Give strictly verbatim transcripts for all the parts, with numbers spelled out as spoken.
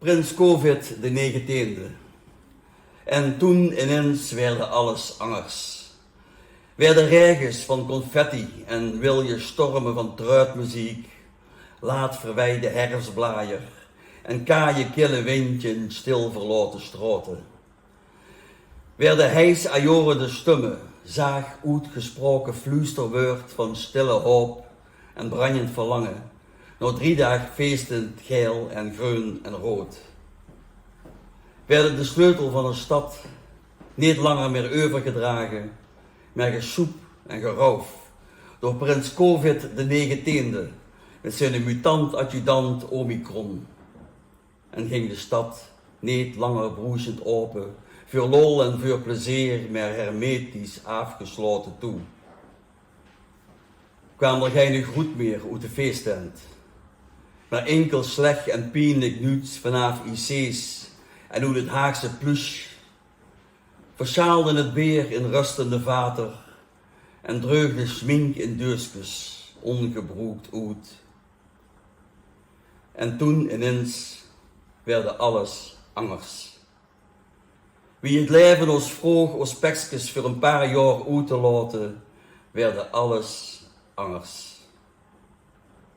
Prins Covid de negentiende. En toen ineens werd alles anders. Werden regens van confetti en wilde stormen van truitmuziek, laat verwijde herfstblaaier en kaaie kille windje stil verlaten straten. Werden heis ajorende stummen, zaag oetgesproken fluisterwoord van stille hoop en brandend verlangen, na drie daag feestend geel en greun en rood. Werden de sleutel van een stad niet langer meer overgedragen, maar gesjoep en gerouf door prins Covid de negentiende met zijn mutant-adjudant Omicron. En ging de stad niet langer broesend open, voor lol en voor plezier, maar hermetisch afgesloten toe. Kwaam er geine groet meer oet de feesttent, maar enkel slech en pienlijk nuuts vanaf I C's en oet het Haagse plush, versjaalde het beer in rustende vater en dreugde smink in deuskes ongebroekt oet. En toen ineens werd alles anders. Wie het leven ons vroeg ons pekskes voor een paar jaar oet te laten, werd alles anders.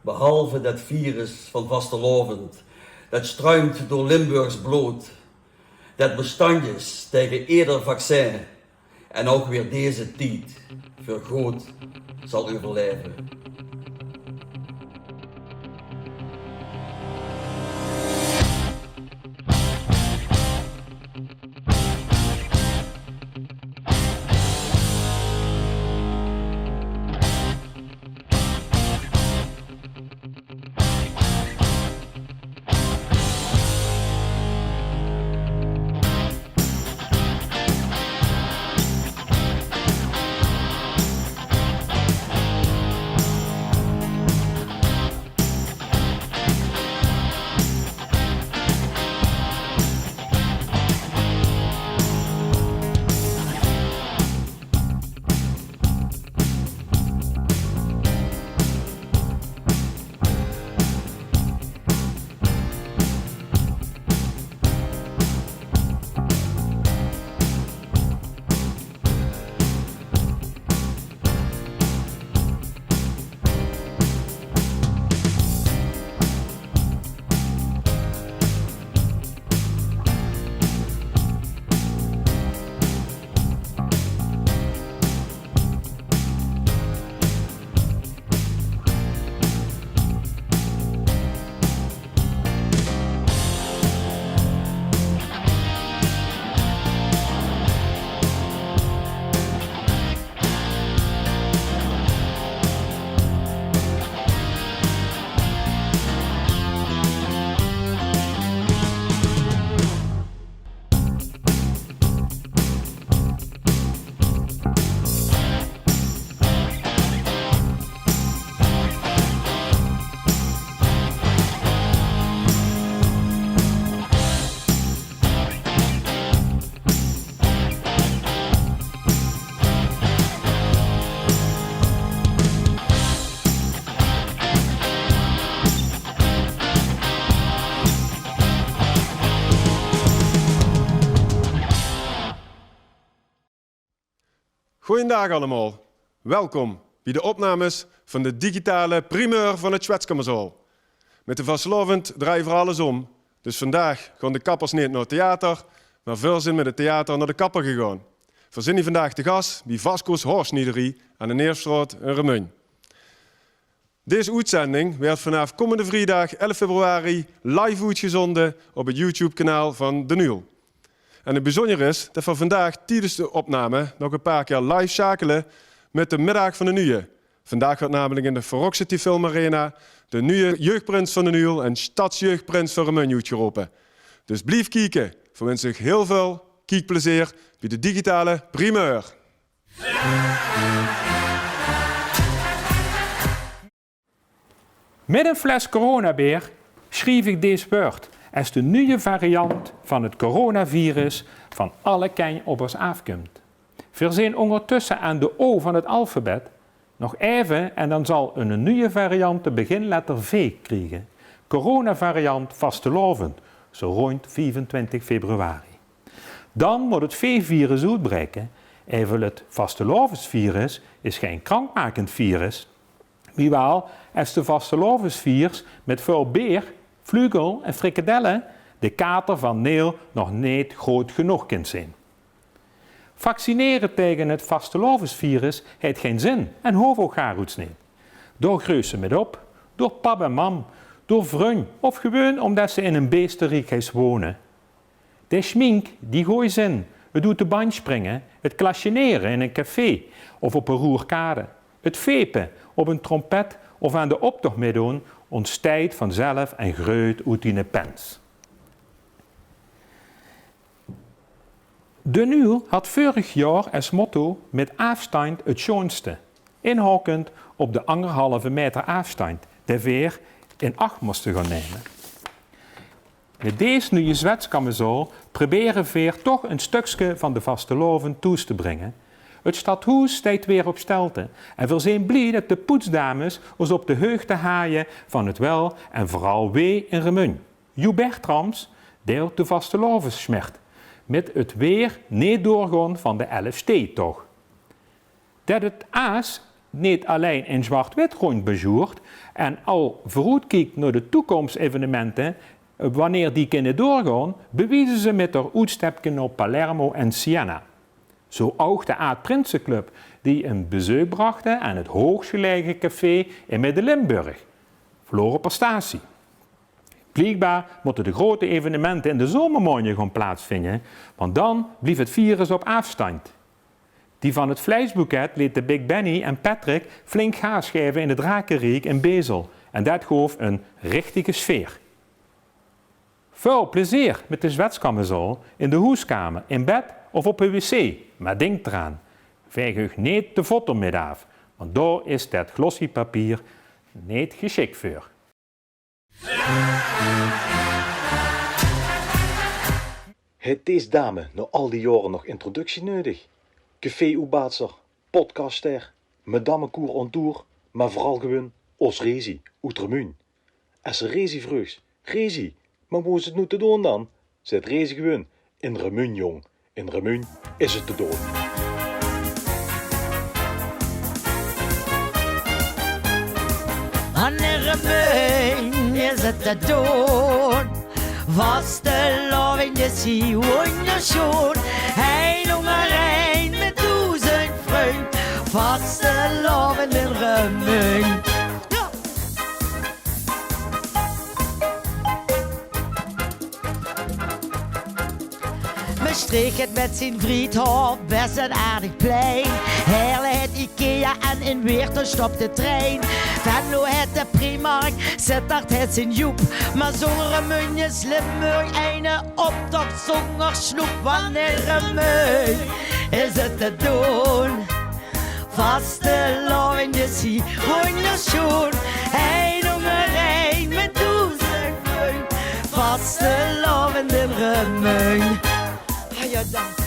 Behalve dat virus van vastelaovend, dat struimt door Limburgs blood, dat bestand is tegen ieder vaccin, en ook weer deze tijd voor goed zal overleven. Goojendaag allemaol. Welkom bie de opnames van de digitale primeur van het Sjwetskamerzaol. Met de vastelaovend drejje v'r alles om. Dus vandaag gaon de kappers neet nao 't theater, maar v'r zeen met het theater nao de kapper gegaon. V'r zeen hie vandaag te gas bie Vasco's Haarsniederie aan de Neerstraot in Remunj. Deze oetzending werd vanaf kommende vriedaag elf februari live oetgezonde op het YouTube-kanaal van D'n Uul. En het bezunjer is det v'r vandaag tiedes de opname nog e paar kier live sjakele met de Middaag van D'n Uul. Vandaag werd namelik in de Veroxity Film Arena de nuje jeugdprins van D'n Uul en stadsjeugdprins van Remunj oetgerope. Dus blief kieke. V'r winse uch hiel väöl kiekplezeer bie de digitale primeur. Mit ein fles coronabeer sjrief ich dees wäörd es de nuje variant van 't coronavirus van alle kantj op ós aafkump. Veer zeen óngertösse aan de O van 't alfabet. Nog effe en dan zal ein nuje variant de beginletter V kriege. Coronavariant vastelaovend. zo rond viefentwintig februari. Dan mót 't veevirus oetbraeke. Efkes, 't vastelaovesvirus is gein krankmakend virus. Wiewaal, es de vastelaovesviers mit väöl beer, vleugel en frikadelle de kater van Neel nog neet groot genóg kint zeen. Vaccinere taenge 't vastelaovesvirus haet gein zin en hoof ouch gaar oets neet. Dao greujs se mit op, door pap en mam, door vrunj of gewoon ómdes se in ein beesteriek geis wone. De sjmink, die gooj zin, 't oet de bandj springe, 't klasjenere in ein café of op ein roerkade, 't vape op ein trompet of aan de optoch mitdoon, óntsteit vanzelf en greujt oet diene pens. D'n Uul haw veurig jaor es motto: mit aafstandj 't sjoonste, inhaokend op de angerhalve maeter aafstandj dae veer in ach móste gaon numme. Mit dees nuje zwetskamezaol probere veer toch ein stökske van de vastelaovend thoes te bringe. 't Stadhoes steit weer op stelte en veer zeen blie det de poetsdames ós op de heugde haje van 't wel en veural wee in Remunj. Joe Bertrams deilt de vastelaovessjmert mit 't weer neet doorgaon van de Elfsteedtoch. Det 't Aas neet allein in zwart-wit róndjbesjoert en al veuroetkiek nao de toekoms-evenemente, wanneer die kinne doorgaon, bewieze ze mit häör oetstepke nao Palermo en Siena. Zo ouch de Aad-Prinsenclub, die ein bezeuk brachte aan 't hoegsjelaege café in Midde-Limburg, Vloreperstatie. Bliekbaar mótte de groete evenemente in de zomermaondje gaon plaatsvinje, want dan blief 't virus op aafstandj. Die van 't Vleisboeket leet de Big Benny en Patrick flink gaas gaeve in 't Drakeriek in Bezel en det goof ein richtige sfeer. Väöl plezeer mit de zwetskamezaol in de hoeskamer, in bed of op de wc, mer dink d'raan: vaeg uch neet de vot d'rmit aaf, want dao is det glossiepapier neet gesjik veur. Haet dees dame nao al die jaore nog introductie neudig? Café-oetbaatster, podcastster, madammekoer on tour, mer veural gewoon ós Rezi oet Remunj. Es se Rezi vreugs: "Rezi, mer wo is 't noe te doon dan?" zaet Rezi gewoon: "In Remunj, jóng. In Remunj is 't te doon." Want in Remunj is 't te doon. Vastelaovend is hie wónjersjoon. Ein ónger ein mit doezend vrunj. Vastelaovend in Remunj. Jao. Mestreech haet mit zien Vriethof bès ein aardig plein. Heële haet Ikea en in Weert stop de trein. Venlo haet de Primark, Zitterd haet zien Joep. Mer zónger Remunj is Limburg eine optoch zónger snoep. Want in Remunj is 't te doon. Vastelaovend is hie wónjersjoon. Ein ónger ein mit doezend vrunj. Vastelaovend in Remunj. Ah jao, dank.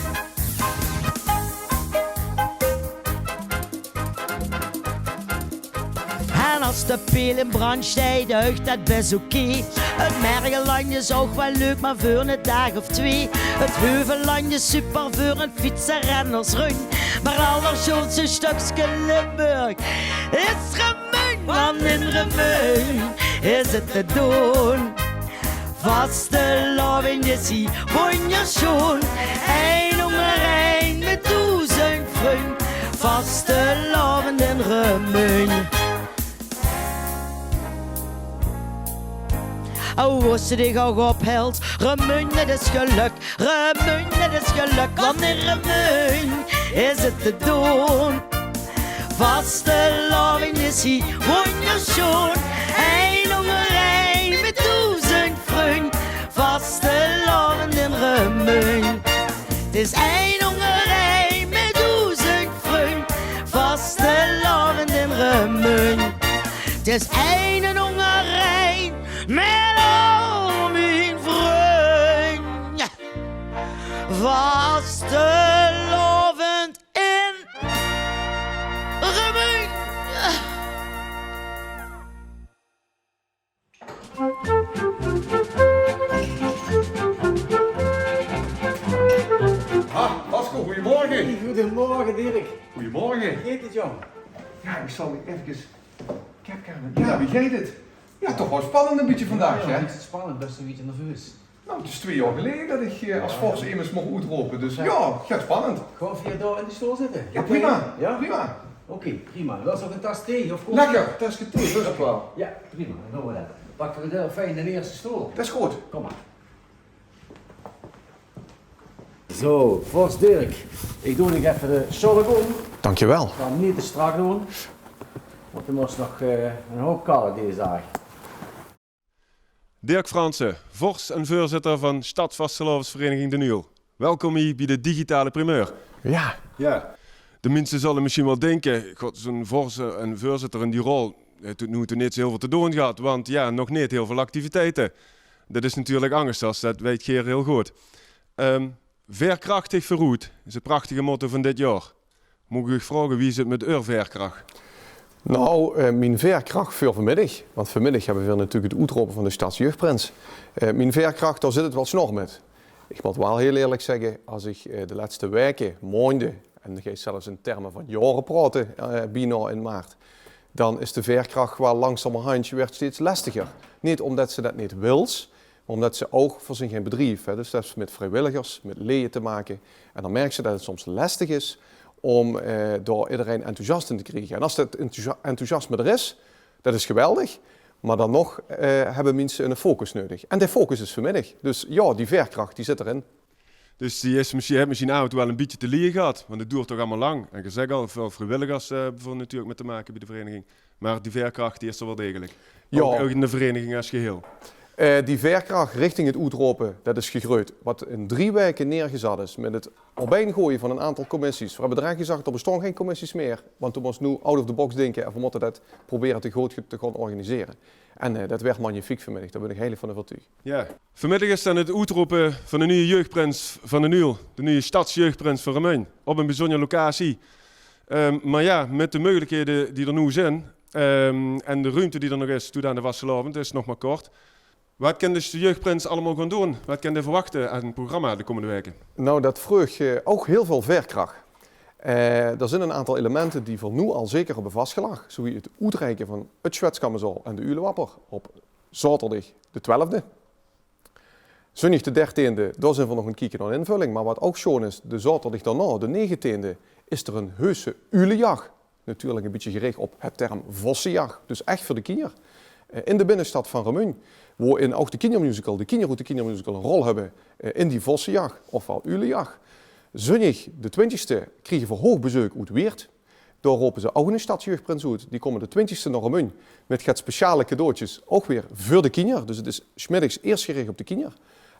En es de piel in brandj steit, deugt det bès oké. 't Mergellandj is ouch waal leuk, mer veur 'nen daag of twee. 't Heuvellandj is super veur 'n fietserennersrunj. Mer 't allersjoonste stökske Limburg is Remunj, want in Remunj is 't te doon. Vastelaovend is hie wónjersjoon. Ein ónger ein mit doezend vrunj. Vastelaovend in Remunj. O, wo se dich ouch ophèls, Remunj, det is gelök. Remunj, det is gelök, want in Remunj is 't te doon. Vastelaovend is hie wónjersjoon. Ein ónger ein mit doezend vrunj. Vastelaovend in Remunj. 't Is ein ónger ein mit doezend vrunj. Vastelaovend in Remunj. 't Is ein ónger ein mit al mien vrunj. Vastelaovend in Remunj. Goeiemorge, Dirk. Goeiemorge. Wie geit 't, jóng? Jao, ich zal mich efkes kepke aan. Jao, wie geit 't? Jao, toch waal spannend e bietje vandaag, hè? Jao, 'n bietje spannend, bès e bietje nerveus. Nou, 't is twieë jaor geleje det ich, eh, es vors emes moch oetrope, dus jao, 't geit spannend. Gaon v'r hie dao in de stool zitte? Jao, prima. Jao? Prima. Oké, prima. Wils se ouch 'n tas thee of koffie? Lekker, taske thee, röstig waal. Jao, prima. Dan doon v'r det. Pakke v'r dao fijn de ierste stool. Det is good. Kóm mer. Zo, vors Dirk, ich doon dich effe de sjolk óm. Dankjewel. Gaon 'm neet te strak doon, want d'r mós nog, eh, 'nen houp kalle dees daag. Dirk Fransen, vors en veurzitter van Stadsvastelaovesvereiniging D'n Uul. Welkom hie bie de digitale primeur. Jao. Jao. De minse zölle mesjien waal dinke: god, zoe'n vors en veurzitter in die rol, haet tot noe toe neet zo hiel väöl te doon gehad, want jao, nog neet hiel väöl activiteite. Det is natuurlik angers, det weit geer hiel good. Ehm, Veerkrachtig veuroet is 't prachtige motto van dit jaor. Maag ich uch vraoge, wie is 't mit eur veerkrach? Nou, eh, mien veerkrach veur vanmiddig, want vanmiddig höbbe veer natuurlik 't oetrope van de stadsjeugprins. Eh, mien veerkrach, dao zit 't waal snor mit. Ich mót waal hiel ierlik zègke, es ich, eh, de lètste waeke, maonde, en dan geis se zelfs in terme van jaore praote, eh, bienao in maart, dan is de veerkrach waal langzamerhandj, wuuert steeds lestiger. Neet ómdet se det neet wils, mer ómdet se ouch, veer zeen gein bedrief, hè, dus det haet mit vriewilligers, mit leje te make. En dan merks se det 't soms lestig is óm, eh, dao ederein enthousiast in te kriege. En es det enthousia-, enthousiasme d'r is, det is geweldig. Mer dan nog, eh, höbbe minse 'ne focus neudig. En dae focus is vanmiddig. Dus jao, die veerkrach, die zit d'rin. Dus die is mesjien, haet mesjien aaf en toe waal e bietje te lije gehad, want 't doert toch allemaol lang. En geer zègk al, väöl vriewilligers, eh, höbbe veer natuurlik mit te make bie de vereiniging. Mer die veerkrach, die is d'r waal degelik. Jao. Ouch, ouch in de vereiniging es geheel. Eh, die veerkrach richting 't oetrope, det is gegreujd. Waat in drie waeke neergezat is mit 't opeingooie van 'n aantal commissies. Veer höbbe direk gezag, d'r bestaon gein commissies mieë, want veer mótte noe out of the box dinke en veer mótte det probere te good te gaon organisere. En, eh, det wuuert magnifiek vanmiddig, dao bön ich heilig van euvertuug. Jao. Vanmiddig is dan 't oetrope van de nuje jeugprins van D'n Uul, de nuje stadsjeugprins van Remunj, op 'n bezunjer locatie. Ehm, mer jao, mit de meugelikhede die d'r noe zeen, ehm, en de ruumte die d'r nog is toet aan de vastelaovend, is nog mer kort. Waat kin dus de jeugprins allemaol gaon doon? Waat kin dae verwachte aan 't programma de kómmende waeke? Nou, det vreug, eh, ouch hiel väöl veerkrach. Eh, d'r zeen 'n aantal elemente die veer noe al zeker höbbe vasgelag, zoewie 't oetreike van 't Sjwetskamezaol en de Uulewapper op zaoterdig de twelfde. Zunjig de dertiende, dao zeen veer nog aan 't kieke nao 'n invölling. Mer waat ouch sjoon is, de zaoterdig daonao, de negenteende, is d'r 'n heuse uulejach. Natuurlik e bietje gerich op 't term vossejach. Dus ech veur de kinjer. Eh, in de binnestad van Remunj. Wo-in ouch de kinjermusical, de kinjer oet de kinjermusical 'n rol höbbe, eh, in die vossejach, ofwaal uulejach. Zunjig de twintigste kriege veer hoog bezeuk oet Wieërt. Dao rope ze ouch 'ne stadsjeugprins oet. Die kómme de twintigste nao Remunj mit get speciale cadeautjes, ouch weer veur de kinjer. Dus 't is 's middigs iers gerich op de kinjer.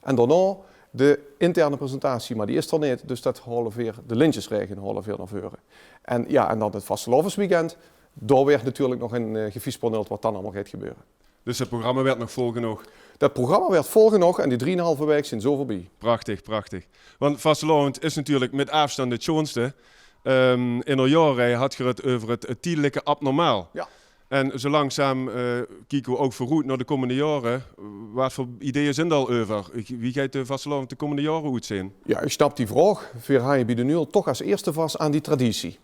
En daonao de interne presentatie, mer die is d'r neet. Dus det haole veer, de lintjesraege haole veer nao veure. En jao, en dan 't vastelaovesweekend. Dao wuuert natuurlik nog 'n, eh, geviespanneeld waat dan allemaol geit gebeure. Dus 't programma wuuert nog vol genóg? Det programma wuuert vol genóg en die drieënhalve waek zeen zo veurbie. Prachtig, prachtig. Want vastelaovend is natuurlik mit aafstand 't sjoonste. Ehm, in eur jaorrei had geer 't euver 't, 't tiedelike abnormaal. Jao. En zo langzaam, eh, kieke v'r ouch veuroet nao de kómmende jaore. Waat veur ideeë zeen d'r al euver? Wie geit de vastelaovend de kómmende jaore oetzeen? Jao, ich snap die vraog. Veer hange bie D'n Uul toch es ierste vas aan die traditie.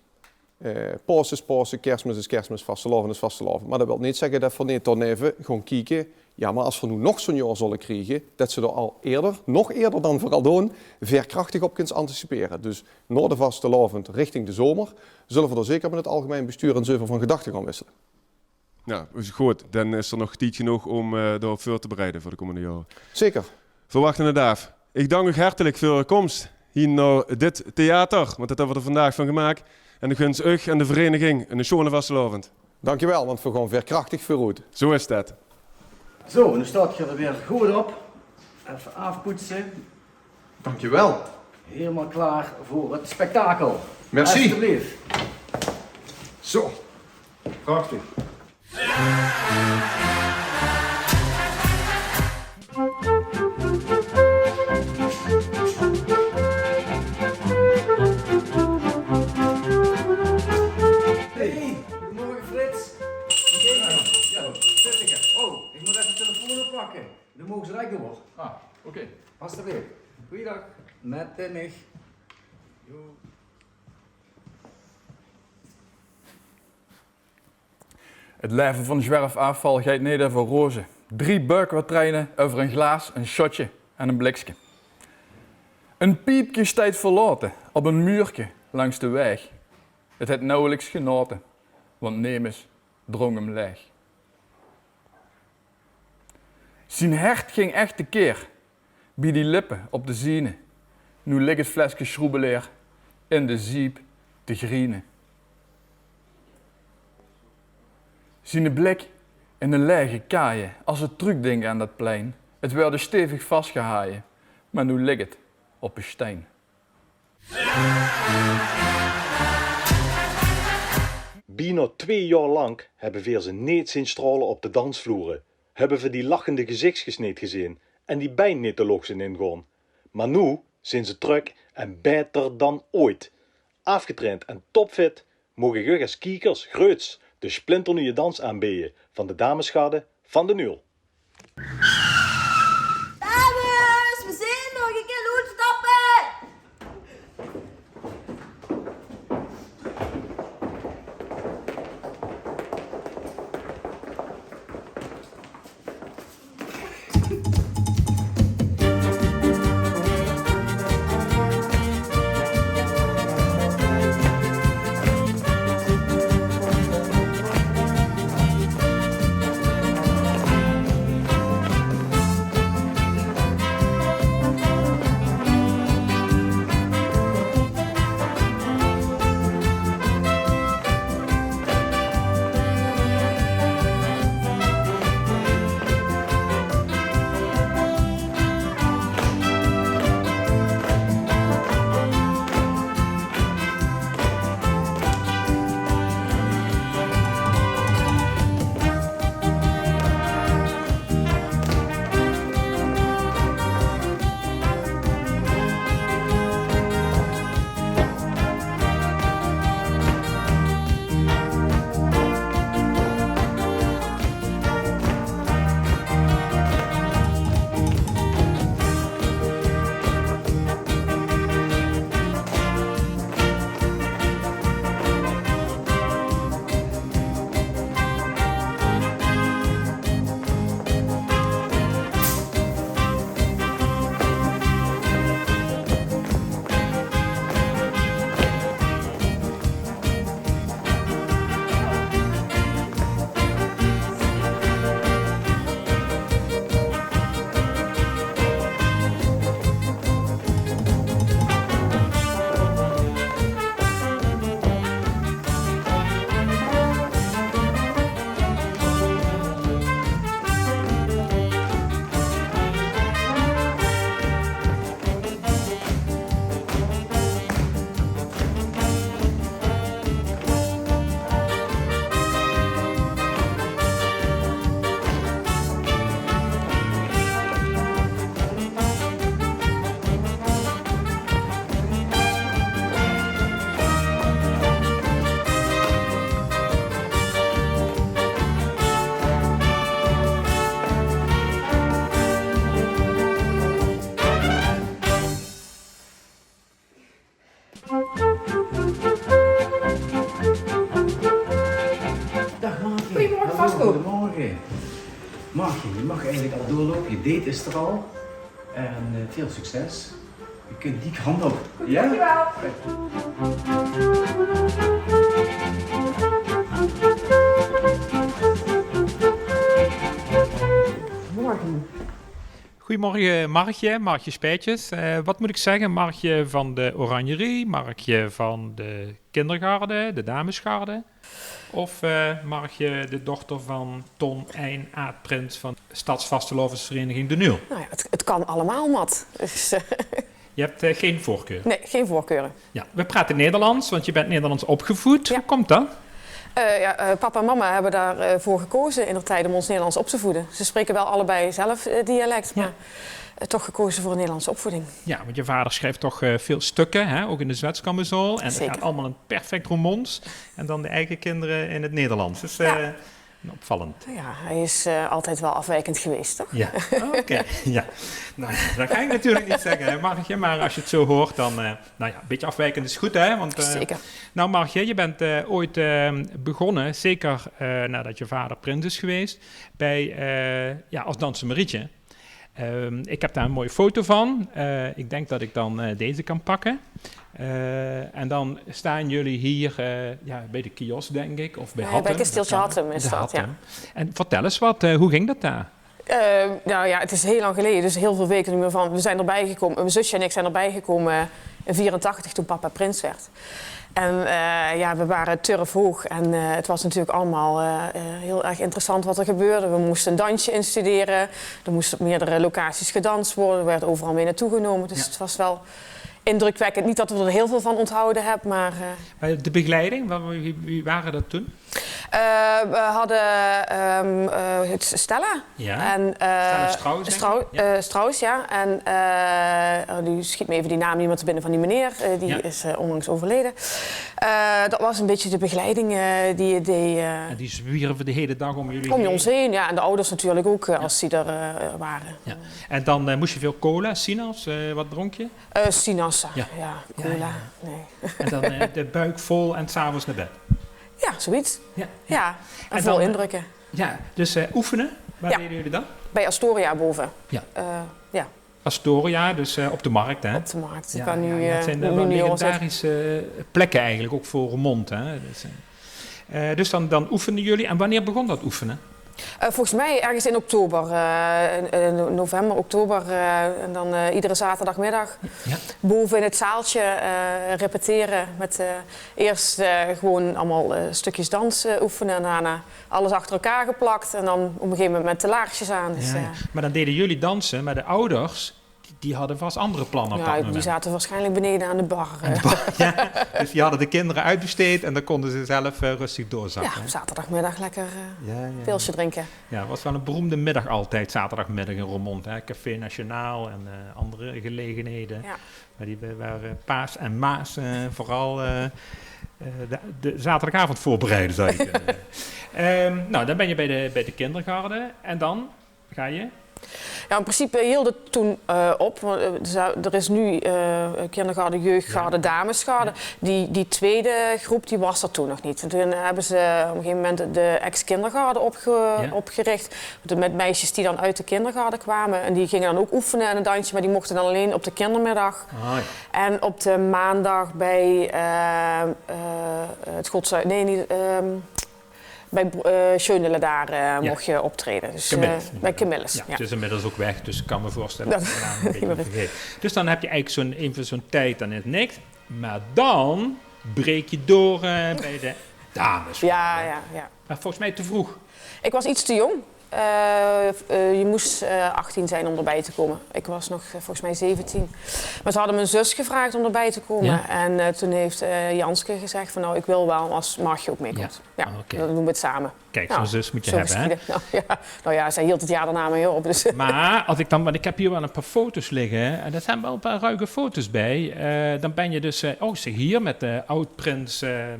Eh, Paose is Paose, Kersmis is Kersmis, vastelaovend is vastelaovend. Mer det wilt neet zègke det v'r neet daoneve gaon kieke, jao, mer es v'r noe nog zoe'n jaor zölle kriege, det se d'r al eerder, nog eerder dan v'r al doon, veerkrachtig op kins anticipere. Dus nao de vastelaovend richting de zomer zölle v'r d'r zeker mit 't algemein bestuur ins euver van gedachte gaon wissele. Jao, is good. Dan is d'r nog tied genóg óm, eh, d'r op veur te bereide veur de kómmende jaore. Zeker. Veer wachte 't aaf. Ich dank uch hertelik veur eur kóms hie nao dit theater, want det höbbe v'r d'r vandaag van gemaak. En ich wins uch en de vereiniging 'ne sjoone vastelaovend. Dankjewel, want veer gaon veerkrachtig veuroet. Zo is det. Zo, noe staot geer d'r weer good op. Effe aafpoetse. Dankjewel. Hielemaol klaor veur 't spektakel. Merci. Alsjeblieft. Zo. Prachtig. Hey, goedemorgen Frits. Jao, zit ich. Oh, ich mót effe de telefoon oppakke. Dan moge ze direk door. Ah, oké. Alsjeblieft. Goeiedag. Mit Mich. Jo. 't Laeve van zwerfafval geit neet euver roze. Drie beukwatreine euver ein glaas, ein shotje en ein blikske. Ein piepke steit verlaote op ein muurke langs de waeg. 't Haet nauweliks genaote, want nemes drong 'm laeg. Zien hert ging ech tekeer bie die lippe op de ziene. Noe ligk 't fleske sjroebeleer in de ziep te griene. Ziene blik in de laege kaaie, as 't trökdink aan dat plein. 't Waerde stevig vasgehaje, mer noe ligk 't op de stein. Bienao twee jaor lank höbbe veer ze neet zeen straole op de dansvloere, höbbe veer die lachende gezichskes neet gezeen en die bein neet de loch zeen ingaon. Mer noe zeen ze trök en baeter dan ooit. Aafgetraind en topfit, moog ich uch es kiekers greuts de splinternuuje dans aanbeje van de damesgarde van D'n Uul. Dames, veer zeen d'r, geer kint oetstappe! Daag Margje. Goeiemorge, Vasco. Hallo, goeiemorge. Margje, je mag eigenlijk al doorlopen. Je date is er al. En, eh, veel succes. Je kunt die kant op. Goed, ja? Dankjewel. Morgen. Goeiemorge, Margje, Margje Spijtjes. Eh, wat moet ik zeggen? Margje van de Oranjerie, Margje van de kindergarde, de damesgarde? Of, eh, Margje, de dochter van Ton Ein, aad-prins van Stadsvastelaovesvereniging D'n Uul? Nou ja, het, het kan allemaal, Mat. Dus, eh, Je hebt, eh, geen voorkeur? Nee, geen voorkeuren. Ja, we praten Nederlands, want je bent Nederlands opgevoed. Ja. Hoe komt dat? Eh, ja, eh, papa en mama hebben daar, eh, voor gekozen in der tijd om ons Nederlands op te voeden. Ze spreken wel allebei zelf, eh, dialect, ja, maar, eh, toch gekozen voor een Nederlandse opvoeding. Ja, want je vader schrijft toch, eh, veel stukken, hè, ook in de Zwetskammerzaal. En dat, zeker, gaat allemaal in perfect Roermonds. En dan de eigen kinderen in het Nederlands. Dus, ja, eh, Opvallend. Ja, hij is eh, altijd wel afwijkend geweest, toch? Ja, oké. Ja. Nou, dat kan ik natuurlijk niet zeggen, hè, Margje, maar als je het zo hoort, dan, eh, nou ja, een beetje afwijkend is goed, hè? Want, eh, zeker. Nou, Margje, je bent eh, ooit eh, begonnen, zeker eh, nadat je vader prins is geweest, bij, eh, ja, als danser Marietje. Ehm, ik heb daar een mooie foto van. Eh, ik denk dat ik dan eh, deze kan pakken. Eh, en dan staan jullie hier eh, ja, bij de kiosk, denk ik, of bij Hattem. Bij Kasteeltje Hattem is dat, ja. En vertel eens wat, eh, hoe ging dat daar? Eh, nou ja, het is heel lang geleden, dus heel veel weten we niet meer van. We zijn erbij gekomen, mijn zusje en ik zijn erbij gekomen in vierentachtig toen papa prins werd. En eh, ja, we waren turfhoog en eh, het was natuurlijk allemaal eh, eh, heel erg interessant wat er gebeurde. We moesten een dansje instuderen, er moest op meerdere locaties gedanst worden, er werd overal mee naartoe genomen. Dus het was wel indrukwekkend. Niet dat we er heel veel van onthouden hebben, maar eh, Maar de begeleiding, wa- wie, wie waren dat toen? Eh, we hadden ehm, eh, het Stella. Ja. En, eh, Stella Strauss, denk ik. Strau- eh, Strauss, ja. En eh, oh, nu schiet me even die naam niet meer te binnen van die meneer. Eh, die is eh, onlangs overleden. Eh, dat was een beetje de begeleiding eh, die je deed. Eh, En die zwierven de hele dag om jullie heen? Om je ons heen, ja. En de ouders natuurlijk ook, eh, als die er eh, waren. Ja. En dan eh, moest je veel cola, sinaas, eh, wat dronk je? Eh sinaas, ja. Ja, cola. Ja, ja. Nee. En dan eh, de buik vol en 's avonds naar bed? Ja, zoiets. Ja. Ja, en En vol dan, indrukken. Ja, dus eh, oefenen, waar Ja. deden jullie dat? Bij Astoria boven. Ja. Eh, ja. Astoria, dus eh, op de markt, hè? Op de markt. Ja, kan nu, ja, ja, het eh, zijn nu wel niet meer, legendarische plekken eigenlijk, ook voor Roermond, hè? Dus, eh, eh, dus dan, dan oefenden jullie. En wanneer begon dat oefenen? Eh, volgens mij ergens in oktober, eh, in, in november, oktober. Eh, en dan eh, iedere zaterdagmiddag Ja. boven in het zaaltje eh, repeteren. Met eh, eerst eh, gewoon allemaal eh, stukjes dans eh, oefenen. En daarna alles achter elkaar geplakt. En dan op een gegeven moment met de laarsjes aan. Dus, Ja, ja. eh, Maar dan deden jullie dansen, maar de ouders, die, die hadden vast andere plannen op Ja, dat die moment. Zaten waarschijnlijk beneden aan de bar. Aan de bar, ja. Dus die hadden de kinderen uitbesteed en dan konden ze zelf eh, rustig doorzakken, Ja, hè? Op zaterdagmiddag lekker eh, Ja, ja, ja. pilsje drinken. Ja, het was wel een beroemde middag altijd, zaterdagmiddag in Roermond, hè? Café Nationaal en eh, andere gelegenheden. Ja. Maar die wa- waren Paas en Maas eh, vooral eh, eh, de, de zaterdagavond voorbereiden, zou je kunnen zeggen. Ehm, nou, dan ben je bij de, bij de kindergarde en dan ga je? Ja, in principe hield het toen eh, op. Want eh, er zou- er is nu eh kindergarde, jeugdgarde, Ja. damesgarde. Ja. Die, die tweede groep die was er toen nog niet. En toen hebben ze op een gegeven moment de ex-kindergarde opge- Ja. opgericht. De- Met meisjes die dan uit de kindergarde kwamen. En die gingen dan ook oefenen en een dansje. Maar die mochten dan alleen op de kindermiddag. Ah, ja. En op de maandag bij eh, eh, het Gods... Nee, niet... ehm, bij eh Schönele daar eh, Ja. mocht je optreden. Dus, eh, Camillus, bij inderdaad. Camillus, Ja, ja. Het is inmiddels ook weg, dus ik kan me voorstellen Dat- dat je de naam een beetje vergeet. Dus dan heb je eigenlijk zo'n, even zo'n tijd, dan is het niks. Maar dan breek je door eh, bij de dames. Ja, ja, ja. Maar volgens mij te vroeg. Ik was iets te jong. Eh, eh, je moest eh, achttien zijn om erbij te komen. Ik was nog eh, volgens mij zeventien. Maar ze hadden mijn zus gevraagd om erbij te komen. Ja? En eh, toen heeft eh, Janske gezegd van: "Nou, ik wil wel als Margje ook meekomt." Ja. Ja, oké. Dan doen we het samen. Kijk, zo'n zus moet je hebben, hè? Zo geschieden. Nou, ja. Nou ja, zij hield het jaar daarna mee op. Dus. Maar als ik dan, want ik heb hier wel een paar foto's liggen, en er zijn wel een paar ruige foto's bij. Eh, dan ben je dus, eh, oh, zie hier, met eh, oud-prins eh, eh,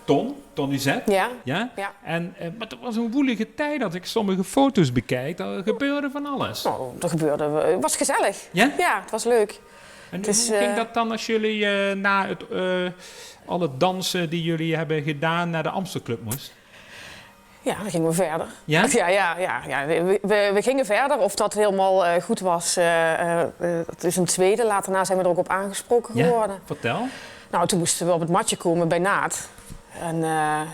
Ton, Ton Uzet. Ja. Ja? Ja. En, eh, maar dat was een woelige tijd, als ik sommige foto's bekijk. Er gebeurde van alles. Nou, er gebeurde, het was gezellig. Ja? Ja, het was leuk. En Het is, hoe ging eh, dat dan als jullie eh, na het, eh, al het dansen die jullie hebben gedaan naar de Amstelclub moest? Ja, dan gingen we verder. Ja? Ja, ja, ja, ja. We, we, we gingen verder. Of dat helemaal eh, goed was, eh, eh, eh, dat is een tweede. Later na zijn we er ook op aangesproken Ja? geworden. Vertel. Nou, toen moesten we op het matje komen bij Naat. En eh, eh,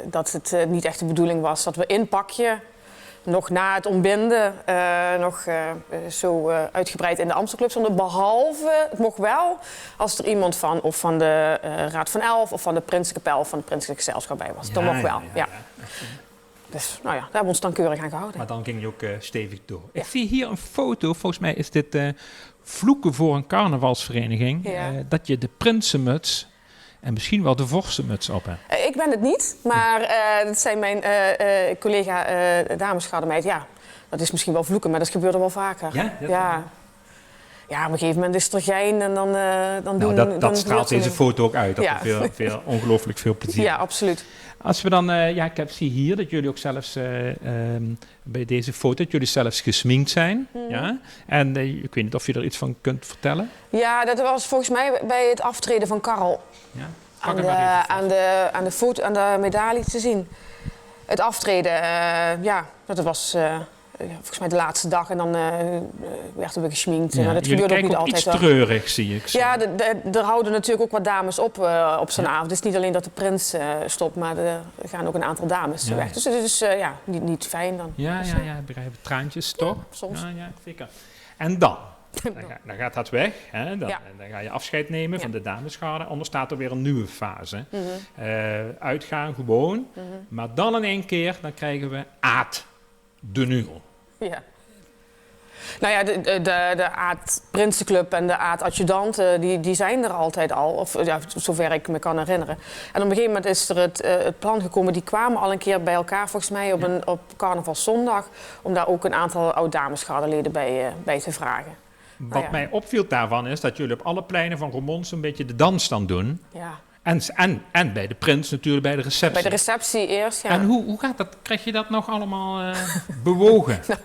dat het eh, niet echt de bedoeling was dat we in pakje nog na het ontbinden eh, nog eh, eh, zo eh, uitgebreid in de Amstelclub stonden. Behalve, het mocht wel als er iemand van, of van de eh, Raad van Elf of van de Prinsenkapel of van het Prinselijk Gezelschap bij was. Dat Ja, mocht ja, wel, ja, ja. ja. Dus, nou ja, daar hebben we ons dan keurig aan gehouden. Maar dan ging je ook eh, stevig door. Ik Ja. zie hier een foto, volgens mij is dit eh, vloeken voor een carnavalsvereniging, Ja. eh, dat je de prinsenmuts en misschien wel de vorstenmuts op hebt. Eh, ik ben het niet, maar eh, dat zijn mijn eh, eh, collega eh damesgardemeid. Ja, dat is misschien wel vloeken, maar dat gebeurde wel vaker. Ja? Dat Ja. Ja, op een gegeven moment is er gein en dan, eh, dan doen... Nou, dat, dat straalt deze foto ook uit, dat er veel, veel, ongelooflijk veel plezier... Ja, absoluut. Als we dan, eh, ja, ik heb, zie hier dat jullie ook zelfs, eh, ehm, bij deze foto, dat jullie zelfs gesminkt zijn. Ja? En, eh, ik weet niet of je er iets van kunt vertellen. Ja, dat was volgens mij bij het aftreden van Karl. Ja? Aan de, aan de, aan de foto, aan de medaille te zien. Het aftreden, eh, ja, dat was, eh, volgens mij de laatste dag en dan, eh, werden we gesminkt. Ja, maar dat gebeurde ook niet altijd, hoor. Iets treurig, zie ik zo. Ja, de, de, er houden natuurlijk ook wat dames op, eh, op zo'n avond. Het is niet alleen dat de prins, eh, stopt, maar er gaan ook een aantal dames weg. Dus het is, eh, ja, niet, niet fijn dan. Ja, ja, ja, begrijp ik. Traantjes, toch? Soms. Ja, ja, zeker. En dan? Dan ga- dan gaat dat weg, hè? Dan, dan ga je afscheid nemen van de damesgarde. En dan staat er weer een nieuwe fase. Eh, uitgaan, gewoon. Maar dan in één keer, dan krijgen we Aad de Nul. Ja. Nou ja, de, de, de, de Aad-prinsenclub en de Aad-adjudanten, die, die zijn er altijd al. Of ja, zover ik me kan herinneren. En op een gegeven moment is er het, eh, het plan gekomen. Die kwamen al een keer bij elkaar, volgens mij, op, een, op carnavalszondag. Om daar ook een aantal oud-damesgardeleden bij, eh, bij te vragen. Wat mij opviel daarvan is dat jullie op alle pleinen van Roermond zo'n beetje de dansstand doen. Ja. En, en, en bij de prins natuurlijk, bij de receptie. Bij de receptie eerst, ja. En hoe, hoe gaat dat? Krijg je dat nog allemaal, eh, bewogen? Nou,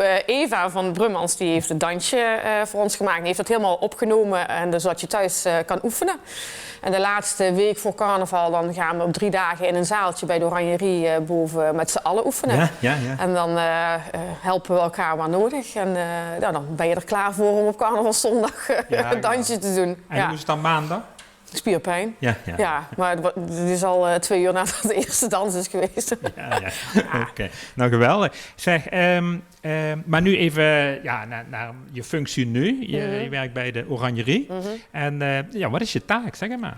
eh, Eva van Brummans, die heeft het dansje, eh, voor ons gemaakt. Die heeft dat helemaal opgenomen en dus dat je thuis, eh, kan oefenen. En de laatste week voor carnaval, dan gaan we op drie dagen in een zaaltje bij de Oranjerie, eh, boven met z'n allen oefenen. Ja, ja, ja. En dan, eh, eh, helpen we elkaar waar nodig. En, eh, nou, dan ben je er klaar voor om op carnavalszondag, eh, het dansje te doen. En hoe is het dan maandag? Spierpijn. Ja, ja. Ja, maar het wa- het is al, eh, twee uur nadat de eerste dans is geweest. Ja, ja. Oké. Nou, geweldig. Zeg, ehm, ehm, maar nu even, ja, naar, naar je functie nu. Je, je werkt bij de Oranjerie. En, eh, ja, wat is je taak? Zeg het maar.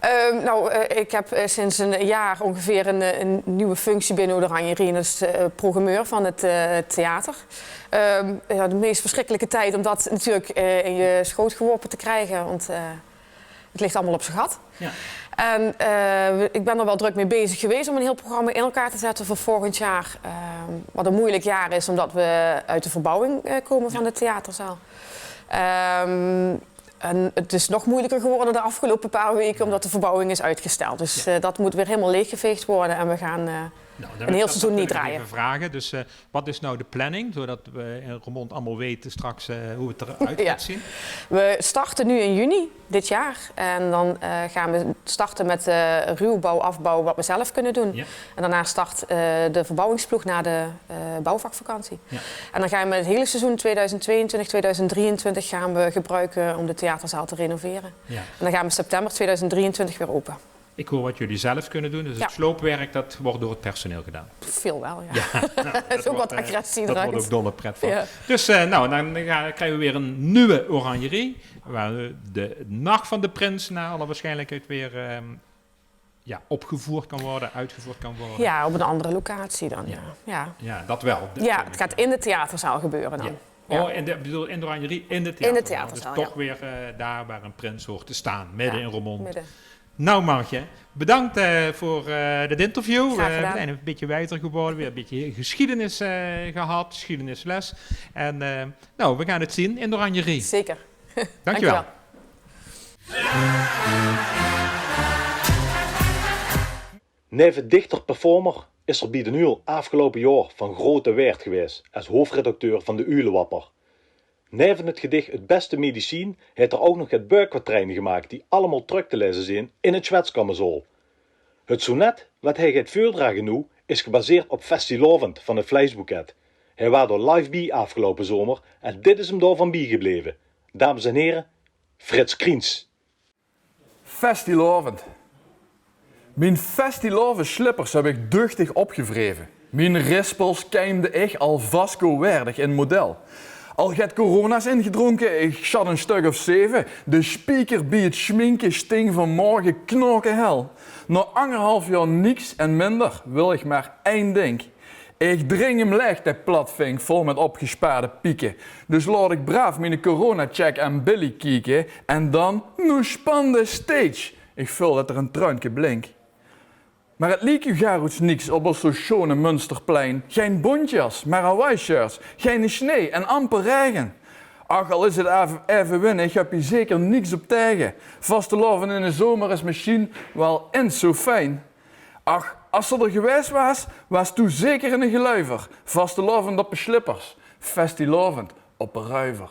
Ehm, nou, eh, ik heb, eh, sinds een jaar ongeveer een, eh, een nieuwe functie binnen de Oranjerie. En dat is, eh, programmeur van het, eh, theater. Ehm, ja, de meest verschrikkelijke tijd om dat natuurlijk, eh, in je schoot geworpen te krijgen. Want, eh, het ligt allemaal op zijn gat. Ja. En, eh, we- ik ben er wel druk mee bezig geweest om een heel programma in elkaar te zetten voor volgend jaar. Ehm, wat een moeilijk jaar is, omdat we uit de verbouwing, eh, komen van de theaterzaal. Ehm, en het is nog moeilijker geworden de afgelopen paar weken, omdat de verbouwing is uitgesteld. Dus, eh, dat moet weer helemaal leeggeveegd worden en we gaan, eh, een heel seizoen niet draaien. Nou, dat, dat wil ik even vragen. Dus, eh, wat is nou de planning, zodat we in Roermond allemaal weten straks, eh, hoe het eruit gaat zien? We starten nu in juni dit jaar en dan, eh, gaan we starten met, eh, ruwbouw, afbouw, wat we zelf kunnen doen. Ja. En daarna start, eh, de verbouwingsploeg na de, eh, bouwvakvakantie. Ja. En dan gaan we het hele seizoen tweeduizend tweeëntwintig, tweeduizend drieëntwintig gaan we gebruiken om de theaterzaal te renoveren. Ja. En dan gaan we september tweeduizend drieëntwintig weer open. Ik hoor wat jullie zelf kunnen doen, dus het sloopwerk, dat wordt door het personeel gedaan. Veel wel, ja. Ja, nou, dat is ook wat agressie eruit. Dat wordt, eh, dat wordt ook dolle pret van. Ja. Dus, eh, nou, dan ga- krijgen we weer een nieuwe Oranjerie, waar, eh, de nacht van de prins naar alle waarschijnlijkheid weer, ehm, ja, opgevoerd kan worden, uitgevoerd kan worden. Ja, op een andere locatie dan, ja. Ja, dat wel. Ja, het gaat in de theaterzaal gebeuren dan. Ja. Oh, in de, ik bedoel, in de Oranjerie, in de theaterzaal. In de theaterzaal, ja. Dus toch weer, eh, daar waar een prins hoort te staan, midden in Roermond. Midden. Nou, Margje, bedankt, eh, voor, eh, dit interview. Graag gedaan. Eh, we zijn een beetje wijzer geworden, weer een beetje geschiedenis, eh, gehad, geschiedenisles. En, eh, nou, we gaan het zien in de Oranjerie. Zeker. Dankjewel. Dankjewel. Neve dichter-performer is er bie D'n Uul aafgeloupe jaor van groete waerd gewaes es hoofdredacteur van de Uulewapper. Neve 't gedich 't Bèste Medicien haet 'r ouch nog 't bäökkwartrein gemaak die allemaol trök te laeze zeen in 't Sjwetskamezaol. 't Sonnet wat hae geit veurdrage noe is gebaseerd op Vastelaovend van 't Vleisboeket. Hae waas d'r live bie aafgeloupe zomer en dit is 'm daovan biegebleve. Dames en here, Frits Kriens. Vastelaovend. Mien vastelaovesslippers höb ich duchtig opgevreve. Mien rispels keimde ich al Vasco-waardig in model. Al get corona's ingedrónke, ich sjat ein stök of zeve. De spieker bie 't sjminke sting vanmorge knakehel. Nao angerhalf jaor niks en minder wil ich mer ein dink. Ich dring 'm laeg, de platvink vol mit opgespaarde pieke. Dus laot ich braaf miene coronacheck aan Billy kieke en dan noe span de stage. Ich veul det d'r ein truinke blink. Mer 't liek uch gaar oets niks op ós zo sjoon Munsterplein. Gein bontjas, mer Hawaii-shirts, geine snee en amper raege. Ach, al is 't eve, eve winnig, höb je zeker niks op tege. Vastelaovend in de zomer is mesjiens waal ins zo fijn. Ach, as se d'r gewaes waas, waas doe zeker inne geluiver. Vastelaovend op de slippers, vastelaovend op de ruiver.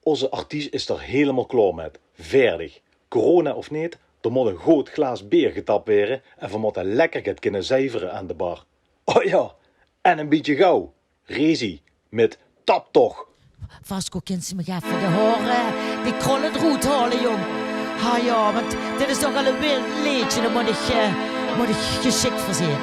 Ózze artiest is d'r hielemaol klaor mit. Veerdig. Corona of neet, d'r mót e good glaas beer getap waere en veer mótte lekker get kinne zuivere aan de bar. O jao, en e bietje gauw. Rezi, mit Tap toch. Vasco, kins se mich effe de haore, die krölle d'roet haole, jóng? Ha jao, want dit is toch al e wild leedje, dao mót ich, eh, mót ich gesjik veur zeen.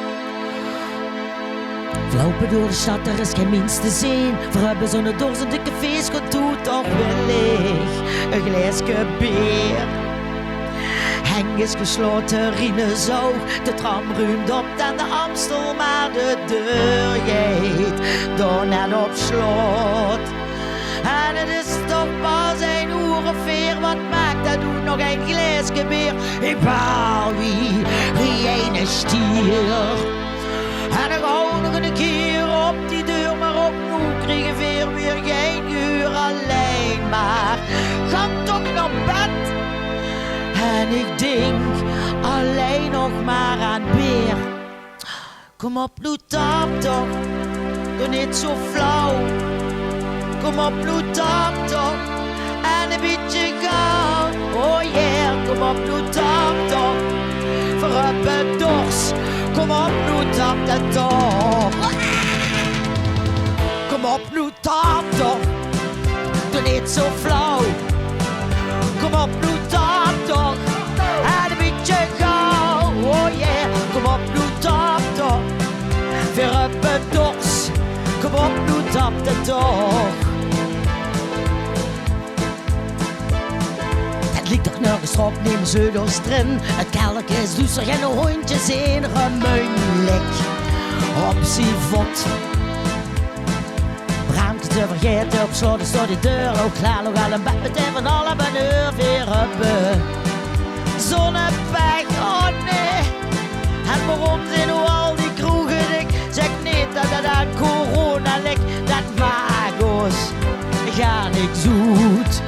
Veer loupe door de sjtad, d'r is gein mins te zeen. Veer höbbe zoe'n dors in de cafés, kóns doe toch willig e glaeske beer? Henk is geslote, Rinus ouch. De tram ruump op en de Amstel, mer de deur geit dao net op slot. En 't is toch pas ein oer of veer, wat maak det doe nog ein glaeske beer? Ich baal wie, wie eine stier. En ich hou nog eine kier op die deur, mer ouch noe kriege veer weer gein geur. Allein mer, gaon toch nao bed. En ich dink allein nog mer aan beer. Kóm op noe, tap toch, doe neet zo flauw. Kóm op noe, tap toch, en e bietje gauw. Oh yeah, kóm op noe, tap toch, veer höbbe dors. Kóm op noe, tap det toch. Kóm op noe, tap toch, doe neet zo flauw. Kóm op noe, tap toch, en e bietje gauw. Oh yeah, kóm op noe, tap toch, veer höbbe dors. Kóm op noe, tap det toch. 't Liek toch nörges op, neem ze dors d'rin. 't Kelderke is doester, gein hóndje zeen. Remunj lik op zie vot. Raamke te vergaete, op slot is door de deur. Ouch klaar, nog al in bed mit ein van alle bonheur. Veer höbbe zoe'n pech, oh nee. En waorom zeen noe al die kroege dik? Zèk neet det 't aan corona lik, det maak ós gaar niks oet.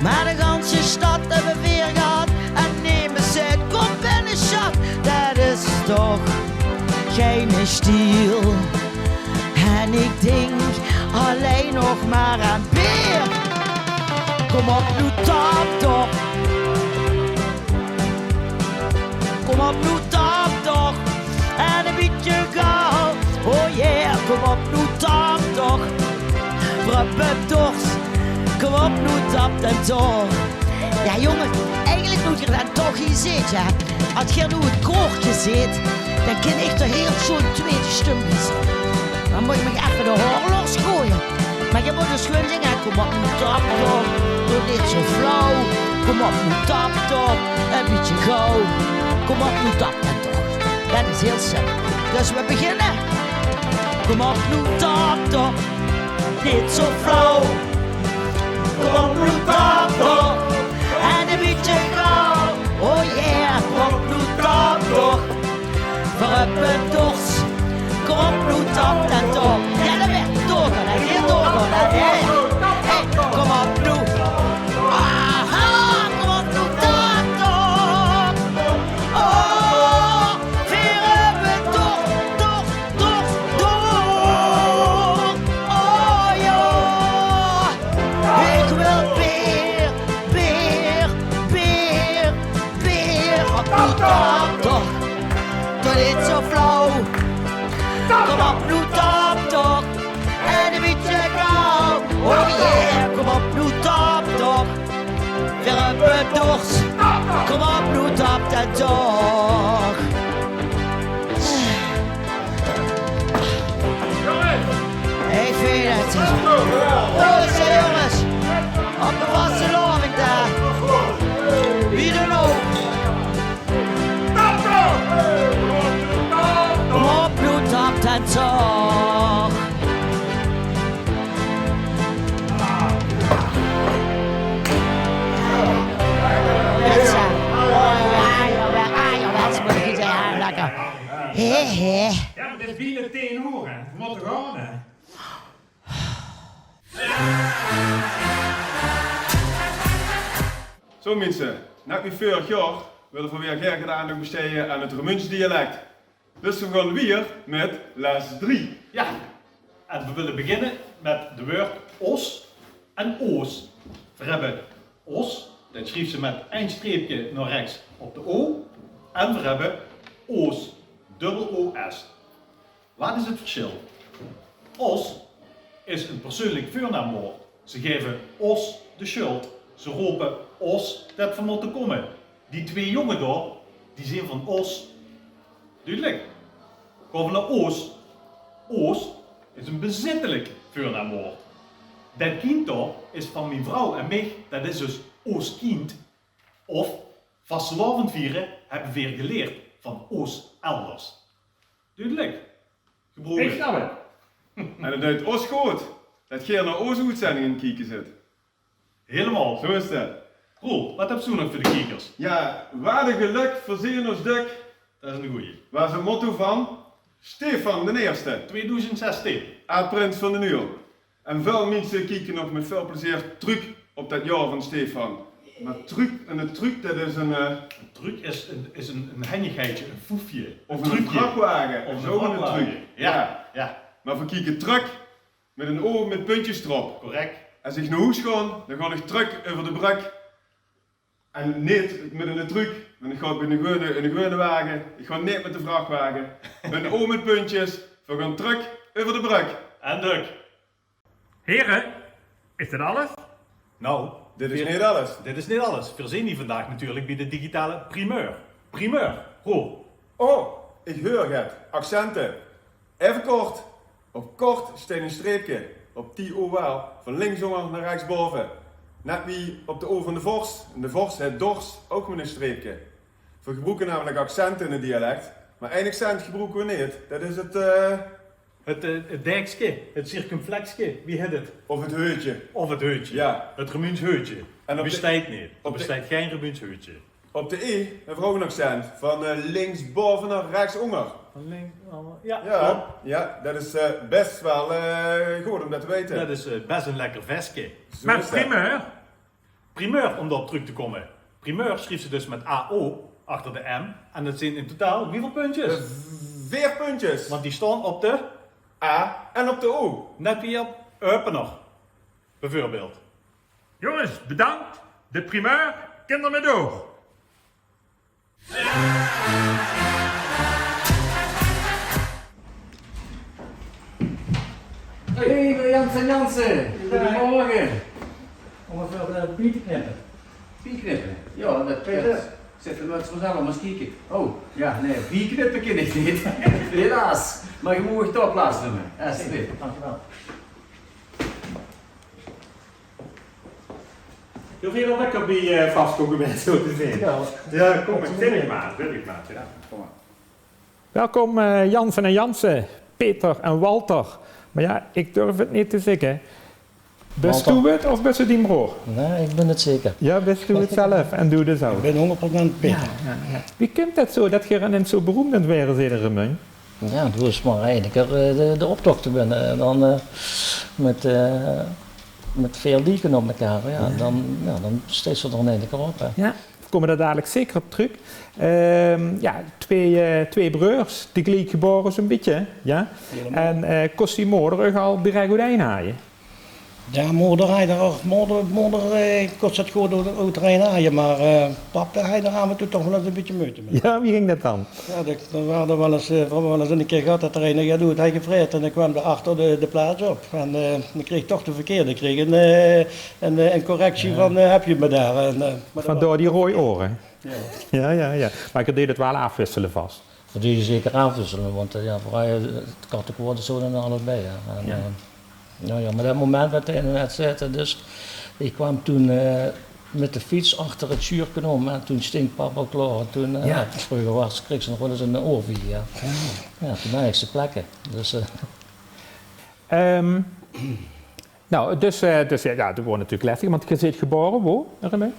Mer de ganse sjtad höbbe veer gehad en nemes zaet: "Kóm binne, sjat." Det is toch geine stiel. En ich dink allein nog mer aan beer. Kóm op noe, tap toch. Kóm op noe, tap toch, en e bietje gauw. Oh yeah, kóm op noe, tap toch, veer höbbe dors. Kóm op noe, tap det toch. Jao, jónge, eigelik mót geer dan toch hie zitte, hè. Es geer noe 't koorke zeet, dan kin ich d'r hiel sjoen twiede stum bie zinge. Dan mót ich mich effe de haor losgooie. Mer geer mót dus gewoon zinge: kóm op noe, tap toch, doe neet zo flauw. Kóm op noe, tap toch, e bietje gauw. Kóm op noe, tap det toch. Det is hiel simpel. Dus veer beginne. Kóm op noe, tap toch, neet zo flauw. Kóm op noe, tap toch, en e bietje gauw. Oh yeah, kóm op noe, tap toch, veer höbbe dors. Kóm op noe, tap det toch. Jao, det wuuert doorgaon, hè. Hiel doorgaon, hè. Hey, hey, kóm op noe. Aha, kóm op noe, tap toch. Oh, veer höbbe dors, dors, dors, dors. Oh jao, ich wil beer, beer, beer, beer. Op noe, tap toch, doe neet zo flauw. Kóm op noe, tap toch, en e bietje gauw. Oh yeah, kóm op noe, tap toch, veer höbbe dors. Kóm op noe, tap det toch. Ich vinj 't. Oh, zèk, jónges. Op de vastelaovend, hè. Wie dan ouch. Kóm op noe, tap det toch. Jao, jao, jao, jao, lekker. Hè, hè. Jao, mer dit is bienao tieën oer, hè. Veer mótte gaon, hè. Zo, minse, net wie veurig jaor wille veer weer gaer get aandacht bestede aan 't Remunjs dialek. Dus veer gaon wiejer mit les drie. Jao, en veer wille beginne mit de wäörd os en oos. Veer höbbe os, det sjriefs se mit ein sjtreepke nao rechs op de o. En veer höbbe oos, dubbel O S. Waat is 't versjil? Os is ein perseunlik veurnaamwaord. Ze gaeve os de sjuld. Ze rope os det veer mótte kómme. Die twee jónge dao, die zeen van os. Dudelik. Kómme veer nao oos. Oos is ein bezittelik veurnaamwaord. Det kindj dao is van mien vrouw en mich, det is dus oos kindj. Of vastelaovend viere höbbe veer geleerd van oos elders. Dudelik. Gebroeke. Ich snap 't. En det deit os good det geer nao oos oetzendinge kieke zit. Hielemaol. Zo is det. Roel, waat höbs doe nog veur de kiekers? Jao, waat ein gelök, veer zeen os dök. Det is ein gooj. Waas 't motto van Stefan d'n Ierste, tweedoezend zestien, aad-prins van D'n Uul. En väöl minse kieke nog mit väöl plezeer trök op det jaor van Stefan. Mer trök, en ein trök, det is ein, eh, ein trök is ein, is ein, ein henjigheidje, ein foefje. Of ein vrachwage. Of ein vrachwage. Jao, jao. Mer veer kieke trök mit ein O mit puntjes d'rop. Correct. Es ich nao hoes gaon, dan gaon ich trök euver de brök. En neet mit eine trök, want ich gaon mit eine gewone, eine gewone wage. Ich gaon neet mit de vrachwage. Ein O mit puntjes, veer gaon trök euver de brök. En dök. Here, is dit alles? Nou, dit is neet alles. Dit is neet alles. Veer zeen hie vandaag natuurlik bie de digitale primeur. Primeur, Roel. Oh, ich heur 't. Accente. Effe kort. Op kort steit ein streepke. Op die O waal. Van linksónger nao rechsbaove. Net wie op de O van de vors. En de vors haet dors, ouch mit ein streepke. Veer gebroeke namelik accente in 't dialek, mer ein accent gebroeke veer neet. Det is 't, eh, 't, eh, 't dèkske, 't circumflexke, wie hèt 't? Of 't heutje. Of 't heutje. Jao. 't Remunjs heutje. En op de, besteit neet. D'r besteit gein Remunjs heutje. Op de E höbbe veer ouch ein accent. Van, eh, linksbaove nao rechsónger. Van links, oh, jao, klop. Jao, det is, eh, bès waal, eh, good óm det te weite. Det is, eh, bès ein lekker veske. Mer primeur, primeur, óm dao op trök te kómme. Primeur sjriefs se dus mit A O achter de M. En det zeen in totaal wieväöl puntjes? Eh, veer puntjes. Want die staon op de A en op de O. Net wie op opener, bieveurbeeld. Jónges, bedank. De primeur kin d'r mei door. Hey, meneer Jansen Jansen. Goedemorgen. Om even, eh, bie te knippe. Bie knippe? Jao, det, det zit 'm vanzelf, mer ins kieke. Oh, jao, nae, bie knippe kin ich neet. Helaas. Mer geer moogt toch plaats numme. Alsjeblieft. Dankjewel. Geer veelt uch lekker bie, eh, vastgoed, zo te zeen. Jao. Jao, kóm, zit ich mer, zit ich mer, jao. Kóm mer. Welkom, eh, Jansen en Jansen, Peter en Walter. Mer jao, ich durf 't neet te zègke. Bès doe 't of bès 't dien broor? Nae, ich bön 't zeker. Jao, bès doe 't zelf en doe dus ouch. Ich bön hóngerd procent Peter. Jao, jao, jao. Wie kump det zo, det geer inins zo beroemd aan 't waere zeet in Remunj? Jao, doe mós mer eine kier, eh, de, de optochte winne. En dan, eh, mit, eh, mit väöl lieke op mekaar, jao, dan, jao, dan steis se d'r in eine kier op, hè. Jao, veer kómme dao dalik zeker op trök. Ehm, jao, twee, eh, twee breurs, tegeliek gebaore zo'n bietje, jao. Hielemaol. En, eh, kós die moder uch al direk oeterein haje? Jao, moder haaj d'r, moder, moder, eh, kós 't good oet, oeterein haje, mer, eh, pap, dae haaj d'r aaf en toe toch waal ins e bietje meujte mit. Jao, wie ging det dan? Jao, det, veer hadde waal ins, eh, veer hadde waal ins eine kier gehad det d'r eine, jao, doe, 't haaj gevraete en dan kwaam d'r achter de, de plaats op. En, eh, dan kreeg toch de verkeerde, kreeg ein, eh, ein, eh, ein correctie van, eh, höb geer 't mer dao. En, eh, mer det waas vandaar die rooj oere. Jao. Jao, jao, jao. Mer geer deejt 't waal aafwissele vas. Det deejs se zeker aafwissele, want, eh, jao, veural, eh, 't katte kwaod is zo dan alles bie, hè. En, jao, eh, jao, jao, mer det moment waat in 't net zit, dus ich kwaam toen, eh, mit de fiets achter 't sjuurke óm en toen stóng pap al klaor. En toen, eh, jao, vreuger waas, kreegs se nog waal ins ein oorvieg, jao. Jao, toen bön ich ze plekke. Dus, eh. Ehm, Nou, dus, eh, dus jao, jao, det woort natuurlik lestig, want geer zeet gebaore wo, René?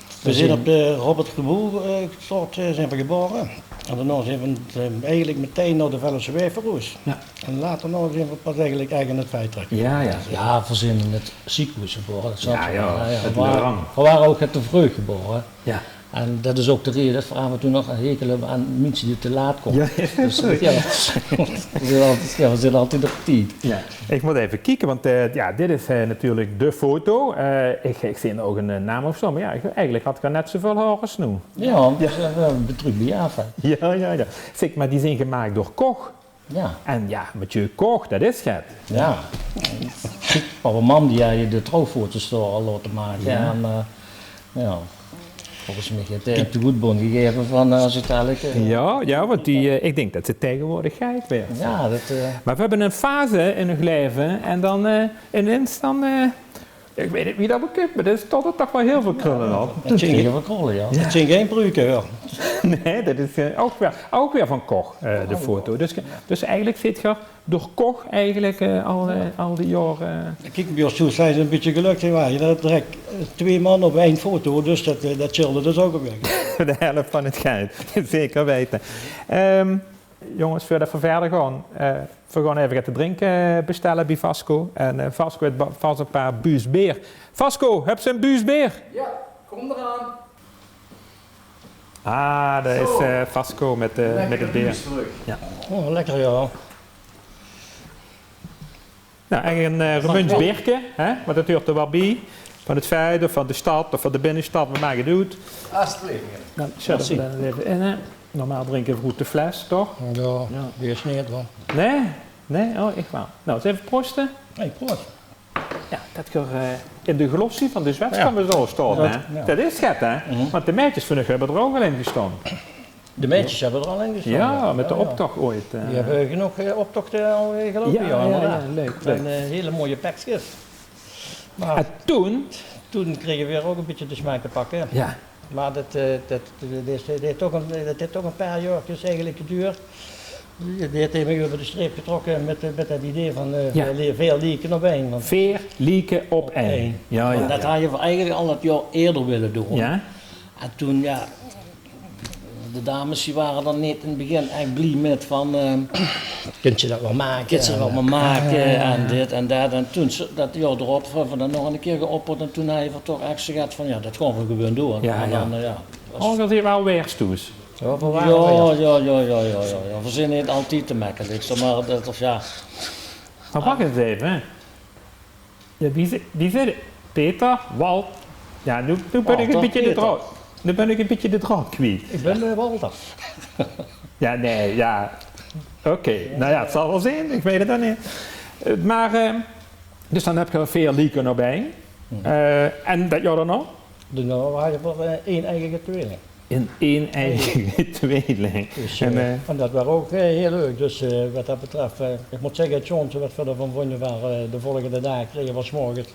Veer zeen op de Robert Geboe, eh, straot, eh, zeen veer gebaore. En daonao zeen v'r, eh, eigelik metein nao de Vellesse Waef verhoes. Jao. En later nog zeen v'r pas eigelik eigelik in 't Veit trök. Jao, jao. Jao, v'r zeen in 't ziekehoes gebore, dat zat v'r. Jao, jao, 't V'r ware, v'r ware ouch get te vreug gebore. Jao. En dat is ouch de reje dat v'r aaf en toe nog 'n hekel höbbe aan minse die te laat kómme. Jao, jao. Dus, jao, v'r zeen altied, jao, v'r zeen altied op tied. Jao. Ich mót effe kieke, want, eh, jao, dit is, eh, natuurlik de foto. Eh, ich, ich zeen ouch 'n, eh, naam of zo, mer jao, ich, eigelik had ich net zoväöl haor es noe. Jao, dus, eh, v'r höbbe 'm trök bie aaf, hè. Jao, jao, jao. Zèk, mer die zeen gemaak door Koch. Jao. En jao, Mathieu Koch, dat is get. Jao. Pap en mam die hawwe de trouwfoto's dao al laote make. Jao. En, eh, jao, volges mich haet 'r de goedboon gegaeve van, eh, es 't eigelik, eh, jao, jao, want die, eh, ich dink dat ze taegewoordig geit weer. Jao, dat, eh, mer v'r höbbe 'n fase in ós laeve en dan, eh, inins dan, eh, Ich weit neet wie dat bekump, mer dao staon d'r toch waal hiel väöl krölle op. Dat zeen gein, gein pruke, huur. Nae, dat is, eh, ouch weer, ouch weer van Koch, eh, de foto. Dus, dus eigelik zit geer door Koch eigelik, eh, al, eh, al die jaore, eh. Kiek, bie ós thoes zeen ze 'n bietje gelökkig, want ze höbbe direk, eh, twee man op ein foto, dus dat, eh, dat sjeelt dus ouch alweer. De helf van 't geld, zeker weite. Ehm, Jónges, veurdat v'r wiejer gaon, eh, v'r gaon effe get te drinke, eh, bestelle bie Vasco. En, eh, Vasco haet ba-, vas e paar buus beer. Vasco, höbs se 'n buus beer? Jao, kóm d'raan. Ah, dao is, eh, Vasco mit, eh, mit 't beer. Jao. Oh, lekker, jao. Nou, en 'n, eh, Remunjs beerke, hè? Want dat huurt d'r waal bie. Van 't Veit of van de stad of van de binnestad, wat maak 't oet? Asjeblief. Dan zètte v'r dat effe in, hè. Normaal drinke v'r oet de fles, toch? Jao, die is neet, hoor. Nae? Nae? Oh, ich waal. Nou, ins effe prooste. Hey, proost. Jao, dat geer, eh, in de glossy van de zwetskamers al staot, hè? Dat is get, hè? Want de maedjes van uch höbbe d'r ouch al in gestaon. De maedjes höbbe d'r al in gezaete, jao, mit de optoch ooit, eh. Die höbbe genóg, eh, optochte al, eh, geloupe, jao, inderdaad. Leuk, leuk. En, eh, hiel mooie pekskes. Mer en toen? Toen krege veer ouch e bietje de smaak te pakke. Jao. Mer dat, eh, dat, dat is, dat haet toch e, dat haet toch e paar jaorkes eigelik gedoerd. Die haet mich euver de streep getrokke mit, eh, mit dat idee van, eh, veer lie-, veer lieke op ein. Veer lieke op ein. Jao, jao. En dat hadde veer eigelik al 't jaor eerder wille doon. Jao. En toen, jao, de dames die ware d'r neet in 't begin ech blie mit van, eh, kins se dat waal make? Kins se dat waal make en dit en dat. En toen, dat jaor d'rop, höbbe v'r dat nog 'ne kier geopperd en toen hadde v'r toch ech gezag van, jao, dat gaon v'r gewoon doon. Jao, jao. En dan, eh, jao, dat is... Oh, dat is waal weer stoes. Jao, jao, jao. V'r zeen neet altied te mekkelik, zèk mer, dat, of jao. Mer wach ins effe, hè. Jao, wie zi-, wie zit 't? Peter, Walt. Jao, noe, noe bön ich e bietje de draod, noe bön ich e bietje de draod kwiet. Ich bön, eh, Walter. Jao, nae, jao. Oké, nou jao, 't zal waal zeen. Ich weit 't dan neet. Eh, mer, eh, dus dan höb geer veer lieke op ein. Eh, en dat jaor daonao? Daonao hadde v'r, eh, ein eige tweeling. 'n Ein-eige tweeling. Dus, eh, en dat waor ouch, eh, hiel leuk. Dus, eh, wat dat betröf, eh, ich mót zègke, 't sjoonste wat v'r d'rvan vónje waor, eh, de volgende daag krege v'r 's morges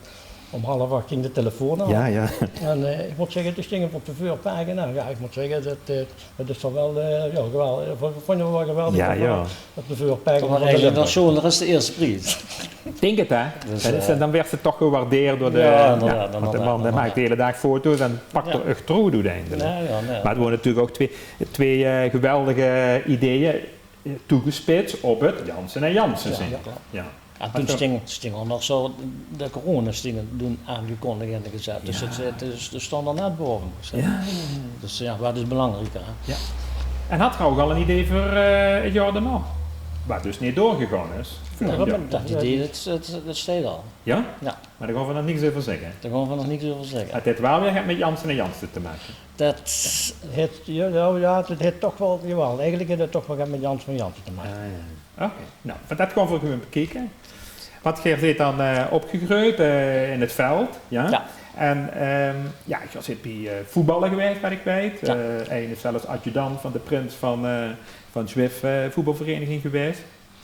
óm half ach ging de telefoon aan. Jao, jao. En, eh, ich mót zègke, toen stinge v'r op de veurpagina. Jao, ich mót zègke, dat, eh, dat is toch waal, eh, jao, geweldig. Vónje v'r waal geweldig. Jao, jao. Op de veurpagina. Dat waor eigelik nog sjoonder es de ierste pries. Dink 't, hè? Dus, eh, dan waers se toch gewaardeerd door de, jao, inderdaad, want de man dae maak de hiele daag foto's en pak d'r ech troep oeteindelik. Jao, jao, jao. Mer 't wore natuurlik ouch twee, twee, eh, geweldige ideeë, eh, toegespits op 't Janssen en Janssen zeen. Jao, jao. En toen sting, sting al nog zo de coronasting toen aangekondigd en gezet. Dus 't, 't is, 't stond al net baove gezet. Jao, jao, jao. Dus jao, wat is belangrijker, hè? Jao. En had geer ouch al 'n idee veur, eh, 't jaor daonao? Wat dus neet doorgegange is. Nae, dat idee, dat, dat, dat steit al. Jao? Jao. Mer dao gaon v'r nog niks euver zègke. Dao gaon v'r nog niks euver zègke. 't Haet waal weer get mit Janssen en Janssen te make. Dat haet, jao, jao, jao, 't haet toch waal, jawaal, eigelik haet 't toch waal get mit Janssen en Janssen te make. Ah, jao. Oké, nou, veur dat gaon v'r gewoon bekieke. Want geer zeet dan, eh, opgegreujd, eh, in 't Veld, jao? Jao. En, ehm, jao, geer zeet bie, eh, voetballe gewaes, wat ich weit. Jao. Eh, en zelfs adjudant van de prins van, eh, van Zwift, eh, voetbalvereniging gewaes.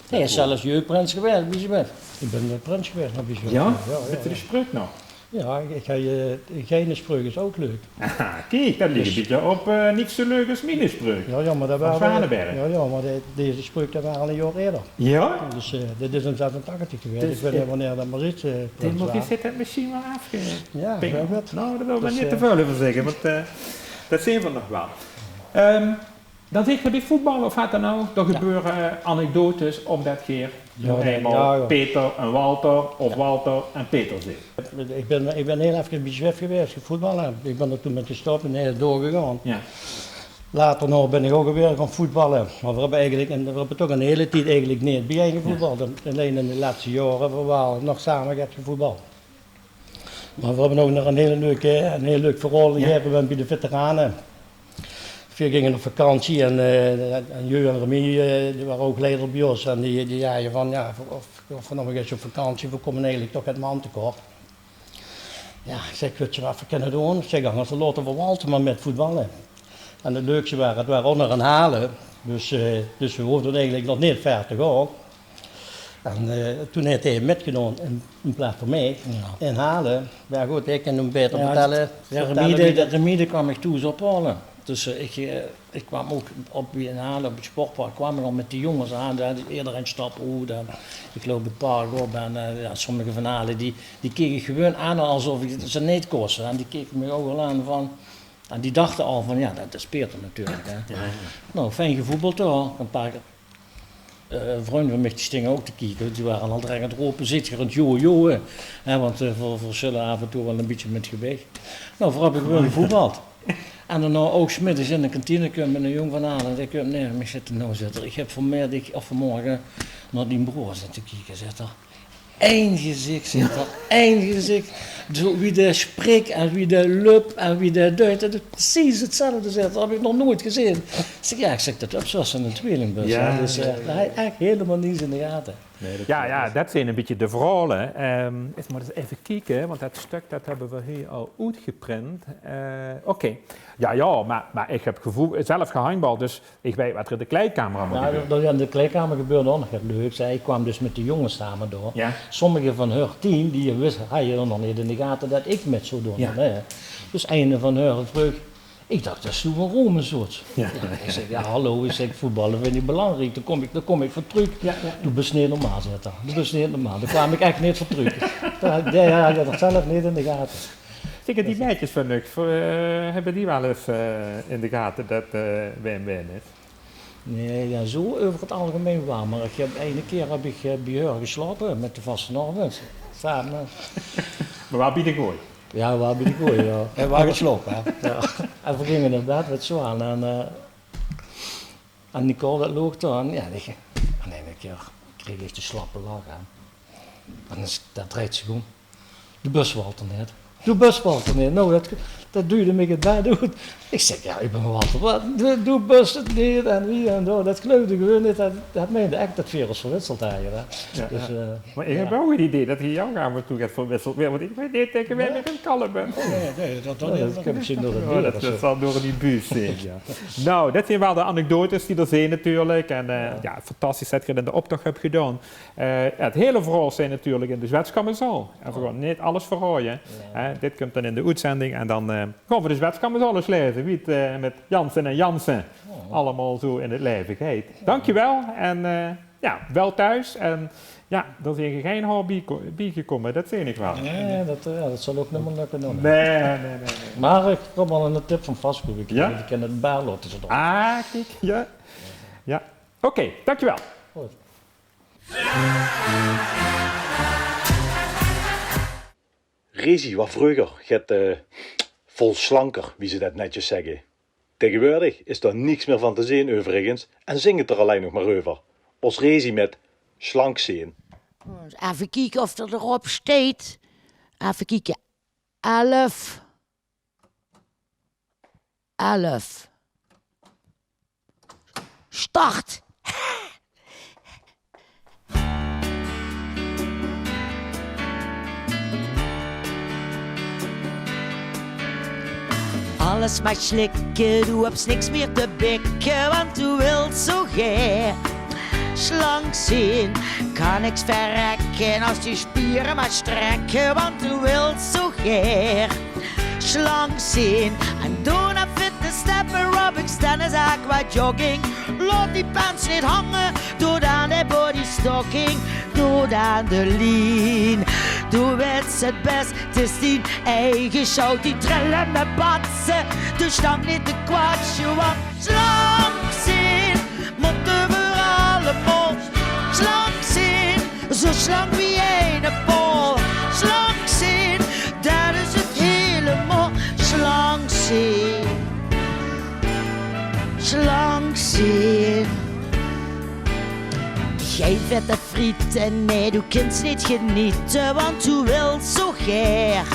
Nae, zelfs jeugdprins gewaes, bie Zwift. Ich bön, eh, prins gewaes, nog bie Zwift. Jao? Jao, jao, jao. Wèts se de spreuk nog? Jao, ich, ich, eh, geine spreuk is ouch leuk. Aha, kiek, dat ligk e bietje op, eh, niks zo leuk es miene spreuk. Jao, jao, mer dat waor, Zwanenberg. Jao, jao, mer de-, deze spreuk, dat waor al e jaor eerder. Jao? Dus, eh, dit is in zesentachtig gewaes. Dus, ich weit neet wanneer dat Maurice, eh, prins waor. Maurice haet dat mesjien waal aafgepink. Jao, zoe get. Nou, dao wil ich mer neet te väöl euver zègke, want, eh, dat zeen v'r nog waal. Ehm, Dan zit geer bie voetballe of wat dan ouch. Dao gebeure, eh, anekdotes, ómdet geer noe einmaol Peter en Walter of Walter en Peter zit. Ich bin, ich bin hiel efkes bie Zwift gewaes, gevoetballe. Ich bin d'r toen mit gestop en neet doorgegange. Later nog bin ich ouch weer gaon voetballe. Mer veer höbbe eigelik, en veer höbbe toch 'n hiele tied eigelik neet biejein gevoetbald. Allein in de lètste jaore höbbe veer waal nog same get gevoetbald. Mer veer höbbe ouch nog 'n hiel leuk, 'n hiel leuk verhaol. Veer höbbe bie de veterane. Veer ginge op vakantie en, eh, en Jeu en Remy, eh, die wore ouch leider bie ós. En die, die zagte van, jao, of, of veer nog ins op vakantie, veer kómme eigelik toch get man tekort. Jao, ich zèk, wèt geer wat veer kinne doon? Ich zèk, angers laote veer Walter mer mit voetballe. En 't leukste waor, 't waor ónger in Hale. Dus, eh, dus veer hoofde eigelik nog neet wied te gaon. En, eh, toen haet hae mitgedaon in, in plaats van mich. In Hale. Mer good, hae kan 't baeter vertèlle. Jao, Remy, dae, Remy dae kwaam mich thoes ophaole. Dus, eh, ich, eh, ich kwaam ouch op, in Hale op 't sportpark, kwaam ich al mit die jónges aan. Dao, ederein stap oet en ich loup 't park op en, eh, jao, sommige van Hale, die, die keke mich gewoon aan esof ich ze neet kós. En die keke mich ouch al aan van, en die dachte al van, jao, det is Peter natuurlik, hè. Jao, jao. Noe, fijn gevoetbald, huur. 'n Paar eh, vrunj van mich, die stinge ouch te kieke. Die wore al drek aan 't rope: "Zit geer aan 't joeje, joeje?" Hè, want, eh, veer, veer sulle aaf en toe waal e bietje mit gewich. Noe, veer höbbe gewoon gevoetbald. En daonao ouch 's middigs in de kantine kump 'ne jóng van Hale, dae kump nao mich zitte: "Noe," zaet 'r, "ich höb vanmiddig, of vanmorge, nao dien broor zitte kieke," zaet 'r. Ein gezich, zaet 'r, ein gezich. Zoe wie dae sprik en wie dae löp en wie dae deit. Det is precies 'tzelfde, zaet 'r. Det höb ich nog noeit gezeen. Ich zèk, jao, ich zèk, det höbs se es se 'ne twieling bös, hè. Dus, eh, det haet 'r ech hielemaol neet in de gate. Jao, jao, det zeen e bietje de verhaole. Ehm, ins mer ins effe kieke, want det stök, det höbbe veer hie al oetgeprint. Eh, oké. Jao, jao, mer, mer ich höb gevoel, zelf gehandbald, dus ich weit waat d'r in de kleidkamer allemaol gebeurt. Jao, det, det in de kleidkamer gebeurde ouch nog get leuks, hè. Ich kwaam dus mit de jónges same door. Jao. Sommige van häör team, die wiste, hadde nog neet in de gate det ich mit zou doon, hè. Dus eine van häör vreug, ich dach det zoe 'ne Rome zoot. Jao. Jao, ich zèk, jao, hallo, ich zèk, voetballe vinj ich belangriek, dao kóm ich, dao kóm ich veur trök. Jao, jao. Doe bös neet normaal, zaet 'r. Doe bös neet normaal. Dao kwaam ich ech neet veur trök. Dae, dae hadde det zelf neet in de gate. Zègke die maedjes van uch, eh, höbbe die waal ins, eh, in de gate det, eh, wae wae is? Nae, jao, zoe euver 't algemein waal. Mer ich höb, eine kier höb ich, eh, bie häör geslaope mit de vastelaovend. Same. Mer waal bie de gooj? Jao, waal bie de gooj, jao. En waal geslaope, hè? Jao. En veer ginge nao bed, wèt se waal. En, eh, en Nicole, det loog dao. En jao, ich, en eine kier kreeg ich de slappe lach, hè. En det, det drejt zich óm. Doe bös Walter neet. Doe bös Walter neet. Noe, det, det duujde mich 't bed oet. Ich zèk, jao, ich bön Walter. Waat? Doe, doe bös 't neet en wie en dao. Det geluifde ich gewoon neet. Det, det meinde ich ech det veer ós verwisseld hadde, hè. Jao, dus, jao. Eh, mer ich höb waal 't idee det geer ouch aaf en toe get verwisseld waert, want ich weit neet taenge wae ich aan 't kalle bön. Nae, nae, det, det, jao, det kan mesjien door 't weer of zoe. Det zal door die buus zeen, jao. Noe, det zeen waal de anekdotes die d'r zeen natuurlik. En, eh, jao, fantastisch det geer in de optoch höb gedaon. Eh, 't hele verhaol zeen natuurlik in de Zwetskamezaol. En veer gaon neet alles verraoje. Hè, dit kump dan in de oetzending. En dan, eh, gaon veer de Zwetskamezaol ins laeze. Wie 't, eh, mit Janssen en Janssen allemaol zoe in 't laeve geit. Dankjewel. En, eh, jao, wel thuis. En jao, d'r zeen gein haor bie ko-, biegekómme. Det zeen ich waal. Nae, det, eh, jao, det zal ouch neet mie lökke, huur. Nae, nae, nae, nae. Mer ich höb al 'ne tip van Vasco gekrege. Jao? Ich kin 't baar laote staon. Ah, kiek. Jao. Jao. Oké, dankjewel. Good. Rezi waor vreuger get, eh, volslanker, wie ze det netjes zègke. Taegewoordig is dao niks mie van te zeen, euverigens, en zingk 't d'r allein nog mer euver. Ós Rezi mit Slank zeen. Effe kieke of 'r d'r op steit. Effe kieke. Elf. Elf. Start! Alles mer slikke, doe höbs niks mie te bikke, want doe wils zoe gaer slank zeen. Kan niks verrekke es die spiere mer strekke, want doe wils zoe gaer slank zeen. En doe nao fitness, step aerobics, tennis, aquajogging. Laot die pens neet hange, doe dan de bodystocking. Doe dan de lean, doe wits 't bès. 't Is dien eige sjould, die trillende batse. Doe sjtank neet te kwatsje, want slank Slank wie eine paol. Slank zeen, det is het helemaol. Slank zeen. Slank zeen. Gein vette friete, nae, doe kins neet geniete, want doe wils zo gaer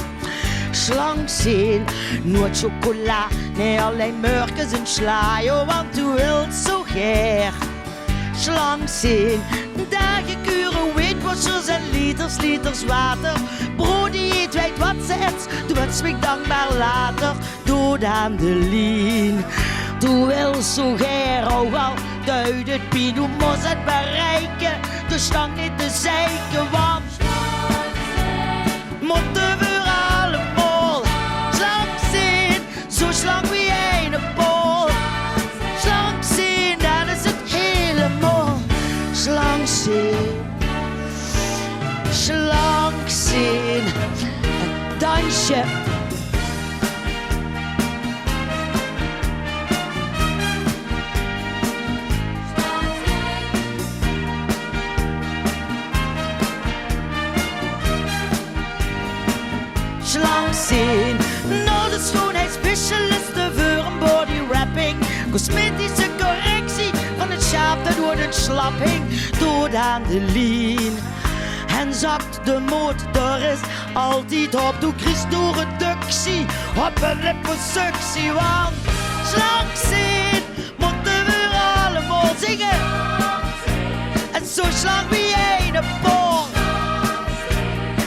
slank zeen. Noeats chocola, nae, allein mörkes en sla, jo, want doe wils zo gaer slank zeen. Daag geure weetwossers en liters, liters water. Brood die eet, weit wat ze et, doe wits mich dankbaar later. Tot aan de lien. Doe wils zo gaer ouch al duidend pien. Doe mós het bereike, de slank neet te zeike, want mótte veur allemaol slank zeen. Zo slank wie eine paol. Slank zeen, det is het helemaol. Slank zeen. Slank zeen. Ein dansje. Slank zeen. Nao de schoonheidsspecialiste veur ein bodywrapping. Cosmetische correctie van het sjaap, det wuuert ein slapping. Tot aan de lien. En zak de mood, d'r is altied hop. Doe kriegs doe reductie op ein liposuctie, want slank zeen mótte veur allemaol zinge. En zo slank wie eine paol.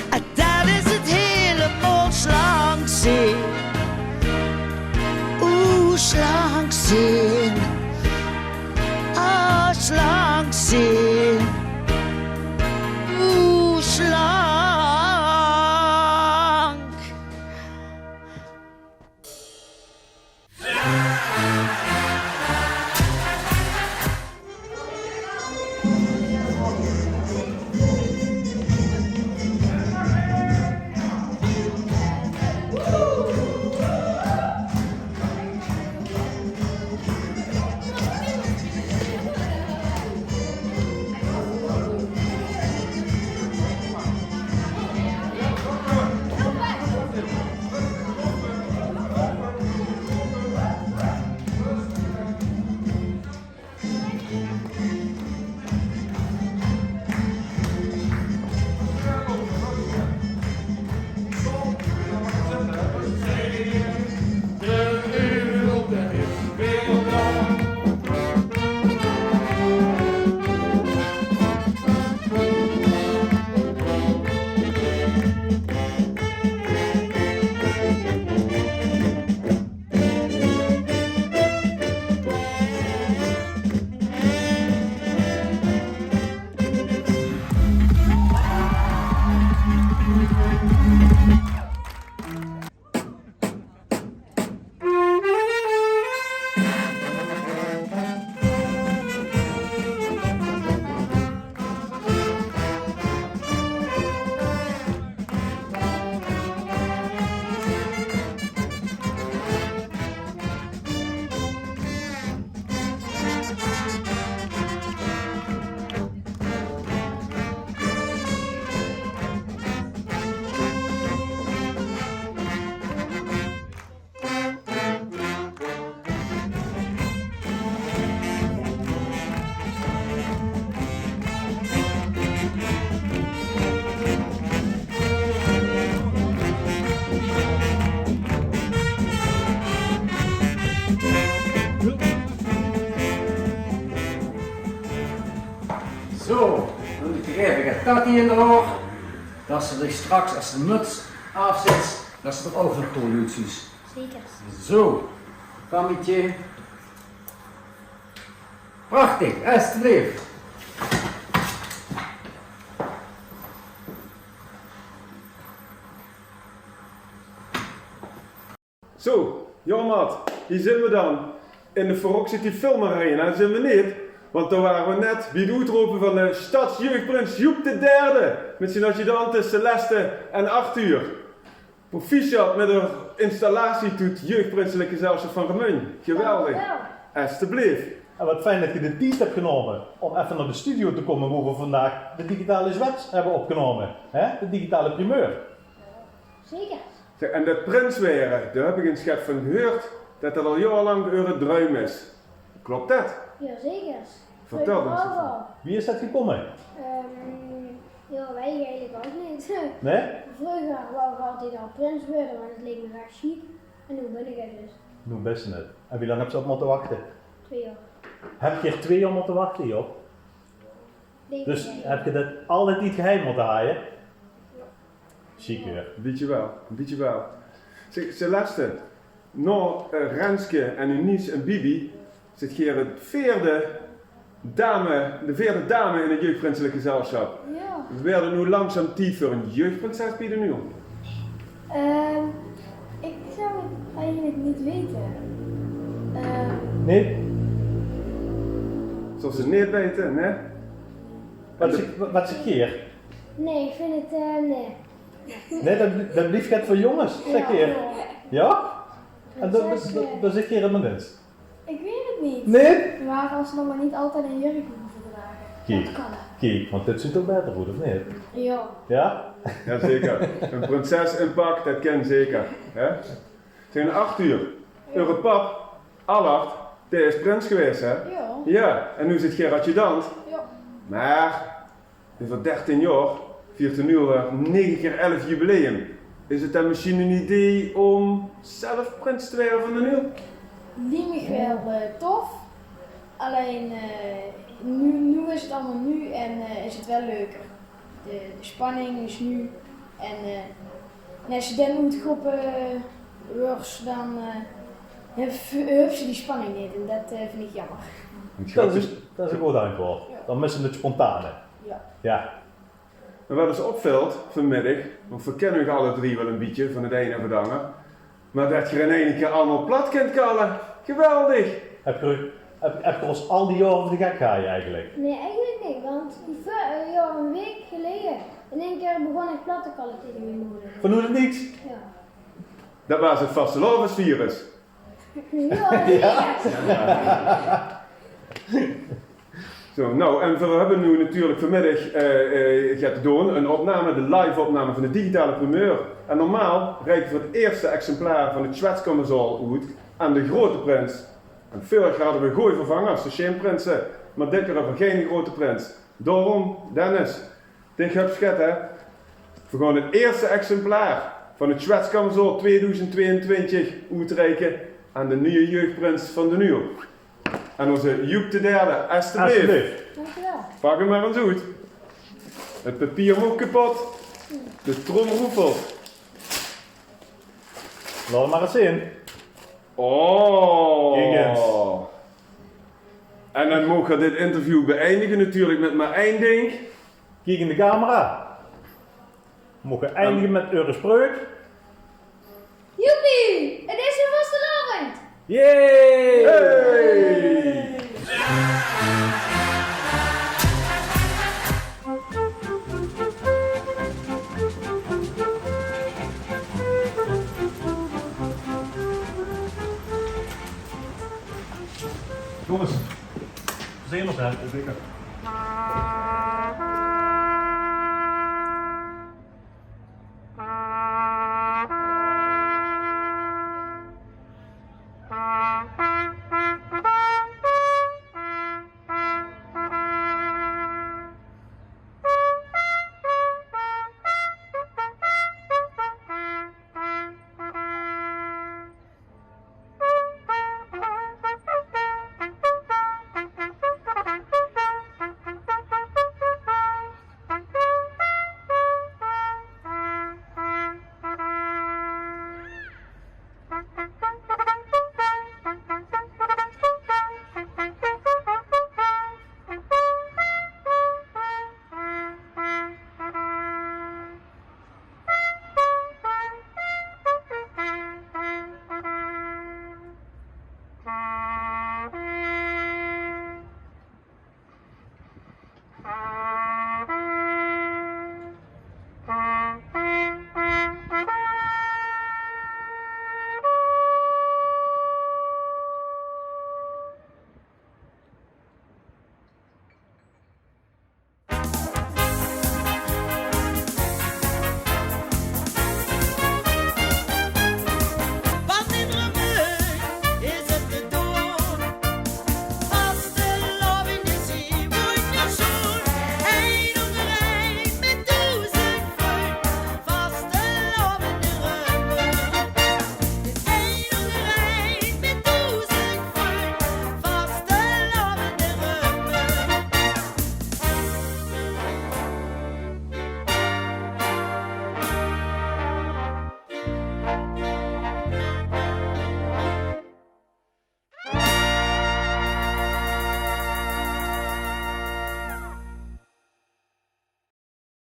En det is het helemaol, slank zeen. Oeh, slank zeen. Ah, slank zeen. Oeh, slank. Zo, dan gaef ich 't dat hie in de oor. Dat ze dich straks, es de muts aafzits, dat ze d'r ouch nog cool oetzuus. Zeker. Zo, kammetje. Prachtig, estebleef. Zo, jao, maat, hie zeen we dan in de Verrok City Film Arena. Zeen we neet, want dao ware we net bie 't oetrope van de stadsjeugprins Joep de Derde mit zien adjudante Celeste en Arthur. Proficiat mit eur installatie toet Jeugprinselik Gezelsjap van Remunj. Geweldig. Dank u wel. Estebleef. En wat fijn det geer de tied höb genómme óm effe nao de studio te kómme, wo v'r vandaag de digitale sjwets höbbe opgenómme, hè? De digitale primeur. Zeker. Zeg, en det prins waere, dao höb ich ins get van gehuurd, det det al jaorelank eure druim is. Klop det? Jao, zeker. Vertèl ins. Wie is det gekómme? Ehm, jao, weit ich eigelik ouch neet. Nae? Vreuger wou ich altied al prins waere, want 't leek mich ech sjiek. En noe bön ich 't dus. Noe bis se 't. En wie lang höbs se op mótte wachte? Twee jaor. Höb geer twee jaor mótte wachte, joh? Dus höb geer det alle tied geheim mótte haje? Jao. Sjiek, hè? Ein bietje waal, ein bietje waal. Zeg, Celeste, nao, eh, Renske en Eunice en Bibi, zit geer 't veerde dame, de veerde dame in 't jeugdprinselik gezelsjap. Jao. Waert 't noe langzaam tied veur ein jeugdprinses bie D'n Uul? Ehm, ich zou 't eigelik neet weite. Ehm, Nae? Zóws se 't neet weite, nae? Wat zèk, wat zèk geer? Nae, ich vinj 't, eh, nae. Nae, det, det blief get veur jónges, zèk geer. Jao? En det, det, det zèk geer hielemaol niks? Ich weit 't neet. Nae? Mer es ze nog mer neet altied ein jurk hove te drage. Kiek, kiek, want dit zuut toch baeter oet, of neet? Jao. Jao? Jao, zeker. Ein prinses in pak, det kin zeker. Hè? Zeg, Arthur, eure pap, Allard, dae is prins gewaes, hè? Jao. Jao, en noe zit geer adjudant. Jao. Mer euver dertien jaor viert D'n Uul nege kier elf jubileum. Is 't dan mesjien ein idee óm zelf prins te waere van D'n Uul? Liek mich waal, eh, tof. Allein, eh, noe, noe is 't allemaol nuuj en, eh, is 't waal leuker. De, de spanning is nuuj. En, eh, en es se dan oetgerope wuuers, dan, eh, höbs, höbs se die spanning neet. En det, eh, vinj ich jaomer. Det is, det is ein good antjwaord. Jao. Dan mis se 't spontane. Jao. Jao. En wat ós opvilt vanmiddig, want veer kinne uch alle drie waal ein bietje van 't ein en van 't anger, mer det geer in eine kier allemaol plat kint kalle. Geweldig! Höb geer, höb, höb geer ós al die jaore veur de gek gehad eigelik? Nae, eigelik neet, want veur, eh, jao, ein waek geleje in eine kier begós ich plat te kalle taenge mien moder. Vanoet 't niks? Jao. Det waas 't vastelaovesvirus. Jao, zeker. Zo, nou, en veer höbbe noe natuurlik vanmiddig, eh, eh, get te doon. Ein opname, de live-opname van de digitale primeur. En normaal reike veer 't ierste exemplaar van 't Sjwetskammersjournaal oet aan de groeate prins. En veurig jaor hadde veer gooj vervangers, de sjimprinse, mer dit jaor höbbe veer geine groeate prins. Daorum, Dennis, dich höbs get, hè? Veer gaon 't ierste exemplaar van 't Sjwetskammersjournaal twiedoezend twieëntwintig oetreike aan de nuje jeugdprins van D'n Uul. Aan ózze Joep de derde, estebleef. Estebleef. Dankjewel. Pak 'm mer ins oet. 't Papier maag kepot. De trom roefelt. Laot 'm mer ins zeen. Oh. Kiek ins. En dan moge veer dit interview beëindige natuurlik mit mer ein dink. Kiek in de camera. Moge veer eindige mit eure spreuk. Joepie, 't is weer vastelaovend! Yay! Hey! Jónges, veer zeen ós, hè? Zeker.